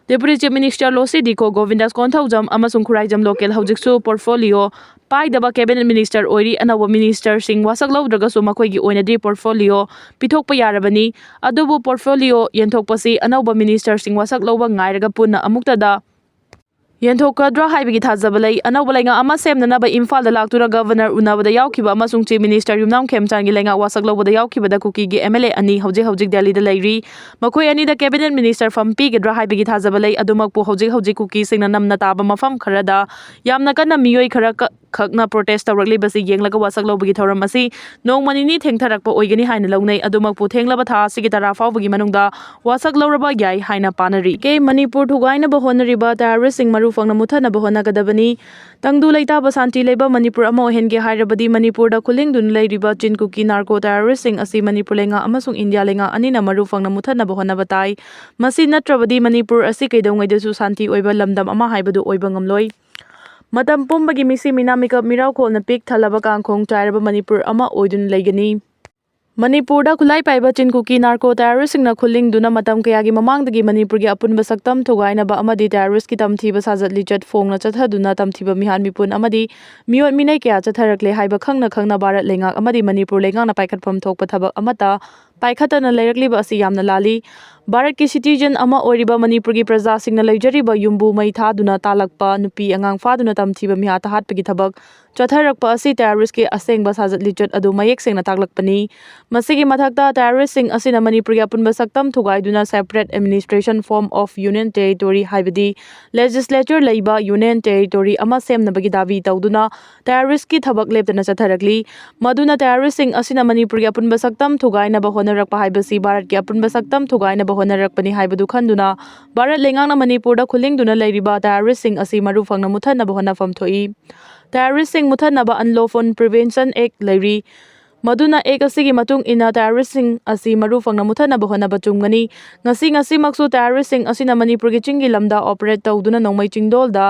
Deputy Chief Minister Losii Dikho, Govindas Konthoujam ꯑꯃꯁꯨꯡ ꯈꯨꯔꯥꯏꯖꯝ ꯂꯣꯀꯦꯜ ꯍꯧꯖꯤꯛꯁꯨ portfolio ꯄꯥꯏꯗꯕ cabinet minister ꯑꯣꯏꯔꯤ꯫ ꯑꯅꯧꯕ ministerꯁꯤꯡ ꯋꯥꯁꯛ ꯂꯧꯗ꯭ꯔꯒꯁꯨ ꯃꯈꯣꯏꯒꯤ ꯑꯣꯏꯅꯗꯤ portfolio ꯄꯤꯊꯣꯛꯄ ꯌꯥꯔꯕꯅꯤ꯫ ꯑꯗꯨꯕꯨ portfolio ꯌꯦꯟꯊꯣꯛꯄꯁꯤ ꯑꯅꯧꯕ ministerꯁꯤꯡ ꯋꯥꯁꯛ ꯂꯧꯕ ꯉꯥꯏꯔꯒ ꯄꯨꯟꯅ ꯑꯃꯨꯛꯇꯗ ꯌꯦꯟꯊꯣꯛꯀꯗ꯭ꯔꯥ ꯍꯥꯏꯕꯒꯤ ꯊꯥꯖꯕ ꯂꯩ꯫ ꯑꯅꯧꯕ ꯂꯩꯉꯥꯛ ꯑꯃ ꯁꯦꯝꯅꯅꯕ ꯏꯝꯐꯥꯜꯗ ꯂꯥꯛꯇꯨꯅ governor ꯎꯅꯕꯗ ꯌꯥꯎꯈꯤꯕ ꯑꯃꯁꯨꯡ Chief Minister ꯌꯨꯝꯅꯥꯝ ꯈꯦꯝꯆꯥꯟꯒꯤ ꯂꯩꯉꯥꯛ ꯋꯥꯁꯛ ꯂꯧꯕꯗ ꯌꯥꯎꯈꯤꯕꯗ ꯀꯨꯀꯤꯒꯤ MLA ꯑꯅꯤ ꯍꯧꯖꯤꯛ ꯍꯧꯖꯤꯛ ꯗꯦꯜꯂꯤꯗ ꯂꯩꯔꯤ꯫ ꯃꯈꯣꯏ ꯑꯅꯤꯗ cabinet minister ꯐꯝ ꯄꯤꯒꯗ꯭ꯔꯥ ꯍꯥꯏꯕꯒꯤ ꯊꯥꯖꯕ ꯂꯩ꯫ ꯑꯗꯨꯃꯛꯄꯨ ꯍꯧꯖꯤꯛ ꯍꯧꯖꯤꯛ ꯀꯨꯀꯤꯁꯤꯡꯅ ꯅꯝꯅ ꯇꯥꯕ ꯃꯐꯝ ꯈꯔꯗ ꯌꯥꯝꯅ ꯀꯟꯅ ꯃꯤꯑꯣꯏ ꯈꯔ ꯀ-, ꯈꯛꯅ protest ꯇꯧꯔꯛꯂꯤꯕꯁꯤ ꯌꯦꯡꯂꯒ ꯋꯥꯁꯛ ꯂꯧꯕꯒꯤ ꯊꯧꯔꯝ ꯑꯁꯤ ꯅꯣꯡꯃ ꯅꯤꯅꯤ ꯊꯦꯡꯊꯔꯛꯄ ꯑꯣꯏꯒꯅꯤ ꯍꯥꯏꯅ ꯂꯧꯅꯩ꯫ ꯑꯗꯨꯃꯛꯄꯨ ꯊꯦꯡꯂꯕ ꯊꯥ ꯑꯁꯤꯒꯤ ꯇꯔꯥ ꯐꯥꯎꯕꯒꯤ ꯃꯅꯨꯡꯗ ꯋꯥꯁꯛ ꯂꯧꯔꯕ ꯌꯥꯏ ꯍꯥꯏꯅ ꯄꯥꯅꯔꯤ꯫ ꯀꯦ ꯃꯅꯤꯄꯨꯔ ꯊꯨꯒꯥꯏꯅꯕ ꯍꯣꯠꯅꯔꯤꯕ terroristꯁꯤꯡ ꯃꯔꯨ ꯐꯪꯅ ꯃꯨꯠꯊꯠꯅꯕ ꯍꯣꯠꯅꯒꯗꯕꯅꯤ꯫ ꯇꯪꯗꯨ ꯂꯩꯇꯥꯕ ꯁꯥꯟꯇꯤ ꯂꯩꯕ ꯃꯅꯤꯄꯨꯔ ꯑꯃ ꯑꯣꯏꯍꯟꯒꯦ ꯍꯥꯏꯔꯕꯗꯤ ꯃꯅꯤꯄꯨꯔꯗ ꯈꯨꯜꯂꯤꯡꯗꯨꯅ ꯂꯩꯔꯤꯕ ꯆꯤꯟ ꯀꯨꯀꯤ narco terroristꯁꯤꯡ ꯑꯁꯤ ꯃꯅꯤꯄꯨꯔ ꯂꯩꯉꯥꯛ ꯑꯃꯁꯨꯡ ꯏꯟꯗꯤꯌꯥ ꯂꯩꯉꯥꯛ ꯑꯅꯤꯅ ꯃꯔꯨ ꯐꯪꯅ ꯃꯨꯠꯊꯠꯅꯕ ꯍꯣꯠꯅꯕ ꯇꯥꯏ꯫ ꯃꯁꯤ ꯅꯠꯇ꯭ꯔꯕꯗꯤ ꯃꯅꯤꯄꯨꯔ ꯑꯁꯤ ꯀꯩꯗꯧꯉꯩꯗꯁꯨ ꯁꯥꯟꯇꯤ ꯑꯣꯏꯕ ꯂꯝꯗꯝ ꯑꯃ ꯍꯥꯏꯕꯗꯨ ꯑꯣꯏꯕ ꯉꯝꯂꯣꯏ꯫ ꯃꯇꯝ ꯄꯨꯝꯕꯒꯤ ꯃꯤꯁꯤ ꯃꯤꯅꯥ ꯃꯤꯀꯞ ꯃꯤꯔꯥꯎꯈꯣꯜꯅ ꯄꯤꯛ ꯊꯜꯂꯕ ꯀꯥꯡꯈꯣꯡ ꯆꯥꯏꯔꯕ ꯃꯅꯤꯄꯨꯔ ꯑꯃ ꯑꯣꯏꯗꯨꯅ ꯂꯩꯒꯅꯤ꯫ ꯃꯅꯤꯄꯨꯔꯗ ꯈꯨꯠꯂꯥꯏ ꯄꯥꯏꯕ ꯆꯤꯟ ꯀꯨꯀꯤ narco terroristꯁꯤꯡꯅ ꯈꯨꯜꯂꯤꯡꯗꯨꯅ ꯃꯇꯝ ꯀꯌꯥꯒꯤ ꯃꯃꯥꯡꯗꯒꯤ ꯃꯅꯤꯄꯨꯔꯒꯤ ꯑꯄꯨꯟꯕ ꯁꯛꯇꯝ ꯊꯨꯒꯥꯏꯅꯕ ꯑꯃꯗꯤ terroristꯀꯤ ꯇꯝꯊꯤꯕ ꯁꯥꯖꯠ ꯂꯤꯆꯠ ꯐꯣꯡꯅ ꯆꯠꯊꯗꯨꯅ ꯇꯝꯊꯤꯕ ꯃꯤꯍꯥꯠ ꯃꯤꯄꯨꯟ ꯑꯃꯗꯤ ꯃꯤꯑꯣꯠ ꯃꯤꯅꯩ ꯀꯌꯥ ꯆꯠꯊꯔꯛꯂꯦ ꯍꯥꯏꯕ ꯈꯪꯅ ꯈꯪꯅ ꯚꯥꯔꯠ ꯂꯩꯉꯥꯛ ꯑꯃꯗꯤ ꯃꯅꯤꯄꯨꯔ ꯂꯩꯉꯥꯛꯅ ꯄꯥꯏꯈꯠꯐꯝ ꯊꯣꯛꯄ ꯊꯕꯛ ꯑꯃꯠꯇ ꯄꯥꯏꯈꯠꯇꯅ ꯂꯩꯔꯛꯂꯤꯕ ꯑꯁꯤ ꯌꯥꯝꯅ ꯂꯥꯜꯂꯤ꯫ ꯚꯥꯔꯠꯀꯤ citizen ꯑꯃ ꯑꯣꯏꯔꯤꯕ ꯃꯅꯤꯄꯨꯔꯒꯤ ꯄ꯭ꯔꯖꯥꯁꯤꯡꯅ ꯂꯩꯖꯔꯤꯕ ꯌꯨꯝꯕꯨ ꯃꯩ ꯊꯥꯗꯨꯅ ꯇꯥꯜꯂꯛꯄ, ꯅꯨꯄꯤ ꯑꯉꯥꯡ ꯐꯥꯗꯨꯅ ꯇꯝꯊꯤꯕ ꯃꯤꯍꯥꯠ ꯇꯍꯥꯠꯄꯒꯤ ꯊꯕꯛ ꯆꯠꯊꯔꯛꯄ ꯑꯁꯤ terroristꯀꯤ ꯑꯁꯦꯡꯕ ꯁꯥꯖꯠ ꯂꯤꯆꯠ ꯑꯗꯨ ꯃꯌꯦꯛ ꯁꯦꯡꯅ ꯇꯥꯛꯂꯛꯄꯅꯤ꯫ ꯃꯁꯤꯒꯤ ꯃꯊꯛꯇ terroristꯁꯤꯡ ꯑꯁꯤꯅ ꯃꯅꯤꯄꯨꯔꯒꯤ ꯑꯄꯨꯟꯕ ꯁꯛꯇꯝ ꯊꯨꯒꯥꯏꯗꯨꯅ separate administration form of union territory ꯍꯥꯏꯕꯗꯤ legislature ꯂꯩꯕ union territory ꯑꯃ ꯁꯦꯝꯅꯕꯒꯤ ꯗꯥꯕꯤ ꯇꯧꯗꯨꯅ terroristꯀꯤ ꯊꯕꯛ ꯂꯦꯞꯇꯅ ꯆꯠꯊꯔꯛꯂꯤ꯫ ꯃꯗꯨꯅ terroristꯁꯤꯡ ꯑꯁꯤꯅ ꯃꯅꯤꯄꯨꯔꯒꯤ ꯑꯄꯨꯟꯕ ꯁꯛꯇꯝ ꯊꯨꯒꯥꯏꯅꯕ ꯍꯣꯠꯅꯔꯛꯄ ꯍꯥꯏꯕꯁꯤ ꯚꯥꯔꯠꯀꯤ ꯑꯄꯨꯟꯕ ꯁꯛꯇꯝ ꯊꯨꯒꯥꯏꯅꯕ ꯍꯣꯠꯅꯔꯛꯄꯅꯤ ꯍꯥꯏꯕꯗꯨ ꯈꯟꯗꯨꯅ ꯚꯥꯔꯠ ꯂꯩꯉꯥꯛꯅ ꯃꯅꯤꯄꯨꯔꯗ ꯈꯨꯜꯂꯤꯡꯗꯨꯅ ꯂꯩꯔꯤꯕ terroristꯁꯤꯡ ꯑꯁꯤ ꯃꯔꯨ ꯐꯪꯅ ꯃꯨꯠꯊꯠꯅꯕ ꯍꯣꯠꯅꯐꯝ ꯊꯣꯛꯏ꯫ Terroristꯁꯤꯡ ꯃꯨꯠꯊꯠꯅꯕ Unlawful Prevention Act ꯂꯩꯔꯤ꯫ ꯃꯗꯨꯅ act ꯑꯁꯤꯒꯤ ꯃꯇꯨꯡ ꯏꯟꯅ terroristꯁꯤꯡ ꯑꯁꯤ ꯃꯔꯨ ꯐꯪꯅ ꯃꯨꯠꯊꯠꯅꯕ ꯍꯣꯠꯅꯕ ꯆꯨꯝꯒꯅꯤ꯫ ꯉꯁꯤ ꯉꯁꯤꯃꯛꯁꯨ terroristꯁꯤꯡ ꯑꯁꯤꯅ ꯃꯅꯤꯄꯨꯔꯒꯤ ꯆꯤꯡꯒꯤ ꯂꯝꯗ operate ꯇꯧꯗꯨꯅ ꯅꯣꯡꯃꯩ ꯆꯤꯡꯗꯣꯜꯗ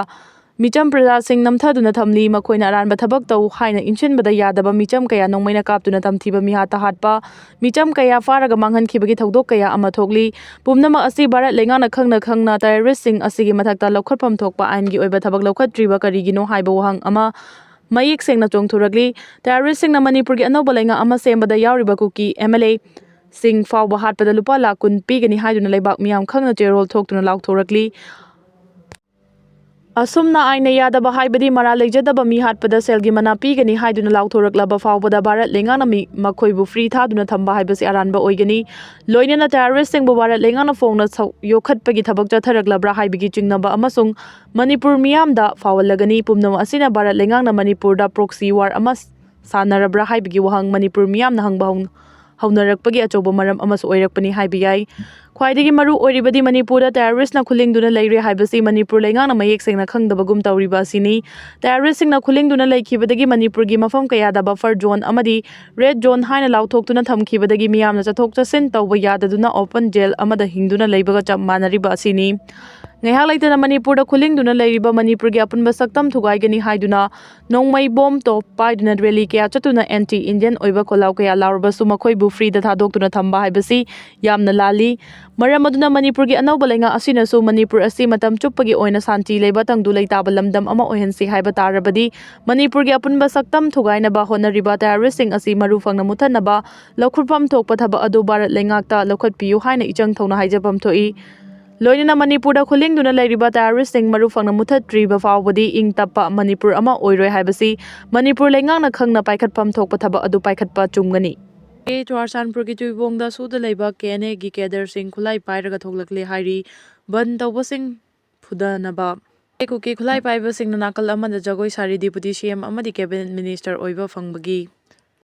ꯃꯤꯆꯝ ꯄ꯭ꯔꯖꯥꯁꯤꯡ ꯅꯝꯊꯗꯨꯅ ꯊꯝꯂꯤ꯫ ꯃꯈꯣꯏꯅ ꯑꯔꯥꯟꯕ ꯊꯕꯛ ꯇꯧ ꯍꯥꯏꯅ ꯏꯟꯁꯤꯟꯕꯗ ꯌꯥꯗꯕ ꯃꯤꯆꯝ ꯀꯌꯥ ꯅꯣꯡꯃꯩꯅ ꯀꯥꯞꯇꯨꯅ ꯇꯝꯊꯤꯕ, ꯃꯤꯍꯥꯠꯇ ꯍꯥꯠꯄ, ꯃꯤꯆꯝ ꯀꯌꯥ ꯐꯥꯔꯒ ꯃꯥꯡꯍꯟꯈꯤꯕꯒꯤ ꯊꯧꯗꯣꯛ ꯀꯌꯥ ꯑꯃ ꯊꯣꯛꯂꯤ꯫ ꯄꯨꯝꯅꯃꯛ ꯑꯁꯤ ꯚꯥꯔꯠ ꯂꯩꯉꯥꯛꯅ ꯈꯪꯅ ꯈꯪꯅ terroristꯁꯤꯡ ꯑꯁꯤꯒꯤ ꯃꯊꯛꯇ ꯂꯧꯈꯠꯐꯝ ꯊꯣꯛꯄ ꯑꯥꯏꯟꯒꯤ ꯑꯣꯏꯕ ꯊꯕꯛ ꯂꯧꯈꯠꯇ꯭ꯔꯤꯕ ꯀꯔꯤꯒꯤꯅꯣ ꯍꯥꯏꯕ ꯋꯥꯍꯪ ꯑꯃ ꯃꯌꯦꯛ ꯁꯦꯡꯅ ꯆꯣꯡꯊꯣꯔꯛꯂꯤ꯫ Terroristꯁꯤꯡꯅ ꯃꯅꯤꯄꯨꯔꯒꯤ ꯑꯅꯧꯕ ꯂꯩꯉꯥꯛ ꯑꯃ ꯁꯦꯝꯕꯗ ꯌꯥꯎꯔꯤꯕ ꯀꯨꯀꯤ MLAꯁꯤꯡ ꯐꯥꯎꯕ ꯍꯥꯠꯄꯗ ꯂꯨꯄꯥ ꯂꯥꯈ ꯀꯨꯟ ꯄꯤꯒꯅꯤ ꯍꯥꯏꯗꯨꯅ ꯂꯩꯕꯥꯛ ꯃꯤꯌꯥꯝ ꯈꯪꯅ ꯆꯦꯔꯣꯜ ꯊꯣꯛꯇꯨꯅ ꯂꯥꯎꯊꯣꯔꯛꯂꯤ꯫ ꯑꯁꯨꯝꯅ ꯑꯥꯏꯟꯅ ꯌꯥꯗꯕ ꯍꯥꯏꯕꯗꯤ ꯃꯔꯥꯜ ꯂꯩꯖꯗꯕ ꯃꯤ ꯍꯥꯠꯄꯗ ꯁꯦꯜꯒꯤ ꯃꯅꯥ ꯄꯤꯒꯅꯤ ꯍꯥꯏꯗꯨꯅ ꯂꯥꯎꯊꯣꯔꯛꯂꯕ ꯐꯥꯎꯕꯗ ꯚꯥꯔꯠ ꯂꯩꯉꯥꯛꯅ ꯃꯤ, ꯃꯈꯣꯏꯕꯨ free ꯊꯥꯗꯨꯅ ꯊꯝꯕ ꯍꯥꯏꯕꯁꯤ ꯑꯔꯥꯟꯕ ꯑꯣꯏꯒꯅꯤ꯫ ꯂꯣꯏꯅꯅ terroristꯁꯤꯡꯕꯨ ꯚꯥꯔꯠ ꯂꯩꯉꯥꯛꯅ ꯐꯣꯡꯅ ꯁꯧ-, ꯌꯣꯛꯈꯠꯄꯒꯤ ꯊꯕꯛ ꯆꯠꯊꯔꯛꯂꯕ꯭ꯔꯥ ꯍꯥꯏꯕꯒꯤ ꯆꯤꯡꯅꯕ ꯑꯃꯁꯨꯡ ꯃꯅꯤꯄꯨꯔ ꯃꯤꯌꯥꯝꯗ ꯐꯥꯎꯍꯜꯂꯒꯅꯤ꯫ ꯄꯨꯝꯅꯃꯛ ꯑꯁꯤꯅ ꯚꯥꯔꯠ ꯂꯩꯉꯥꯛꯅ ꯃꯅꯤꯄꯨꯔꯗ proxy war ꯑꯃ ꯁꯥꯟꯅꯔꯕ꯭ꯔꯥ ꯍꯥꯏꯕꯒꯤ ꯋꯥꯍꯪ ꯃꯅꯤꯄꯨꯔ ꯃꯤꯌꯥꯝꯅ ꯍꯪꯕ ꯍꯧ-, ꯍꯧꯅꯔꯛꯄꯒꯤ ꯑꯆꯧꯕ ꯃꯔꯝ ꯑꯃꯁꯨ ꯑꯣꯏꯔꯛꯄꯅꯤ ꯍꯥꯏꯕ ꯌꯥꯏ꯫ ꯈ꯭ꯋꯥꯏꯗꯒꯤ ꯃꯔꯨ ꯑꯣꯏꯔꯤꯕꯗꯤ ꯃꯅꯤꯄꯨꯔꯗ terroristꯅ ꯈꯨꯂꯤꯡꯗꯨꯅ ꯂꯩꯔꯦ ꯍꯥꯏꯕꯁꯤ ꯃꯅꯤꯄꯨꯔ ꯂꯩꯉꯥꯛꯅ ꯃꯌꯦꯛ ꯁꯦꯡꯅ ꯈꯪꯗꯕꯒꯨꯝ ꯇꯧꯔꯤꯕ ꯑꯁꯤꯅꯤ꯫ Terroristꯁꯤꯡꯅ ꯈꯨꯂꯤꯡꯗꯨꯅ ꯂꯩꯈꯤꯕꯗꯒꯤ ꯃꯅꯤꯄꯨꯔꯒꯤ ꯃꯐꯝ ꯀꯌꯥꯗ buffer zone ꯑꯃꯗꯤ red zone ꯍꯥꯏꯅ ꯂꯥꯎꯊꯣꯛꯇꯨꯅ ꯊꯝꯈꯤꯕꯗꯒꯤ ꯃꯤꯌꯥꯝꯅ ꯆꯠꯊꯣꯛ ꯆꯠꯁꯤꯟ ꯇꯧꯕ ꯌꯥꯗꯗꯨꯅ open jail ꯑꯃꯗ ꯍꯤꯡꯗꯨꯅ ꯂꯩꯕꯒ ꯆꯞ ꯃꯥꯟꯅꯔꯤꯕ ꯑꯁꯤꯅꯤ꯫ ꯉꯥꯏꯍꯥꯛ ꯂꯩꯇꯅ ꯃꯅꯤꯄꯨꯔꯗ ꯈꯨꯂꯤꯡꯗꯨꯅ ꯂꯩꯔꯤꯕ ꯃꯅꯤꯄꯨꯔꯒꯤ ꯑꯄꯨꯟꯕ ꯁꯛꯇꯝ ꯊꯨꯒꯥꯏꯒꯅꯤ ꯍꯥꯏꯗꯨꯅ ꯅꯣꯡꯃꯩ ꯕꯣꯝ ꯇꯣꯞ ꯄꯥꯏꯗꯨꯅ rally ꯀꯌꯥ ꯆꯠꯇꯨꯅ anti Indian ꯑꯣꯏꯕ ꯈꯣꯜꯂꯥꯎ ꯀꯌꯥ ꯂꯥꯎꯔꯕꯁꯨ ꯃꯈꯣꯏꯕꯨ freeꯗ ꯊꯥꯗꯣꯛꯇꯨꯅ ꯊꯝꯕ ꯍꯥꯏꯕꯁꯤ ꯌꯥꯝꯅ ꯂꯥꯜꯂꯤ꯫ ꯃꯔꯝ ꯑꯗꯨꯅ ꯃꯅꯤꯄꯨꯔꯒꯤ ꯑꯅꯧꯕ ꯂꯩꯉꯥꯛ ꯑꯁꯤꯅꯁꯨ ꯃꯅꯤꯄꯨꯔ ꯑꯁꯤ ꯃꯇꯝ ꯆꯨꯞꯄꯒꯤ ꯑꯣꯏꯅ ꯁꯥꯟꯇꯤ ꯂꯩꯕ, ꯇꯪꯗꯨ ꯂꯩꯇꯥꯕ ꯂꯝꯗꯝ ꯑꯃ ꯑꯣꯏꯍꯟꯁꯤ ꯍꯥꯏꯕ ꯇꯥꯔꯕꯗꯤ ꯃꯅꯤꯄꯨꯔꯒꯤ ꯑꯄꯨꯟꯕ ꯁꯛꯇꯝ ꯊꯨꯒꯥꯏꯅꯕ ꯍꯣꯠꯅꯔꯤꯕ terroristꯁꯤꯡ ꯑꯁꯤ ꯃꯔꯨ ꯐꯪꯅ ꯃꯨꯊꯠꯅꯕ ꯂꯧꯈꯠꯐꯝ ꯊꯣꯛꯄ ꯊꯕꯛ ꯑꯗꯨ ꯚꯥꯔꯠ ꯂꯩꯉꯥꯛꯇ ꯂꯧꯈꯠꯄꯤꯌꯨ ꯍꯥꯏꯅ ꯏꯆꯪ ꯊꯧꯅ ꯍꯥꯏꯖꯐꯝ ꯊꯣꯛꯏ꯫ ꯂꯣꯏꯅꯅ ꯃꯅꯤꯄꯨꯔꯗ ꯈꯨꯂꯤꯡꯗꯨꯅ ꯂꯩꯔꯤꯕ terroristꯁꯤꯡ ꯃꯔꯨ ꯐꯪꯅ ꯃꯨꯊꯠꯇ꯭ꯔꯤꯕ ꯐꯥꯎꯕꯗꯤ ꯏꯪ ꯇꯞꯄ ꯃꯅꯤꯄꯨꯔ ꯑꯃ ꯑꯣꯏꯔꯣꯏ ꯍꯥꯏꯕꯁꯤ ꯃꯅꯤꯄꯨꯔ ꯂꯩꯉꯥꯛꯅ ꯈꯪꯅ ꯄꯥꯏꯈꯠꯐꯝ ꯊꯣꯛꯄ ꯊꯕꯛ ꯑꯗꯨ ꯄꯥꯏꯈꯠꯄ ꯆꯨꯝꯒꯅꯤ꯫ ꯑꯦ ꯆꯨꯔꯥꯆꯥꯟꯄꯨꯔꯒꯤ ꯆꯨꯏꯕꯣꯡꯗ ꯁꯨꯗ ꯂꯩꯕ KNAꯒꯤ cadreꯁꯤꯡ ꯈꯨꯠꯂꯥꯏ ꯄꯥꯏꯔꯒ ꯊꯣꯛꯂꯛꯂꯦ ꯍꯥꯏꯔꯤ꯫ ꯕꯟ ꯇꯧꯕꯁꯤꯡ ꯐꯨꯗꯅꯕ꯫ ꯀꯨꯀꯤ ꯈꯨꯠꯂꯥꯏ ꯄꯥꯏꯕꯁꯤꯡꯅ ꯅꯥꯀꯜ ꯑꯃꯗ ꯖꯒꯣꯏ ꯁꯥꯔꯤ꯫ Deputy CM ꯑꯃꯗꯤ cabinet minister ꯑꯣꯏꯕ ꯐꯪꯕꯒꯤ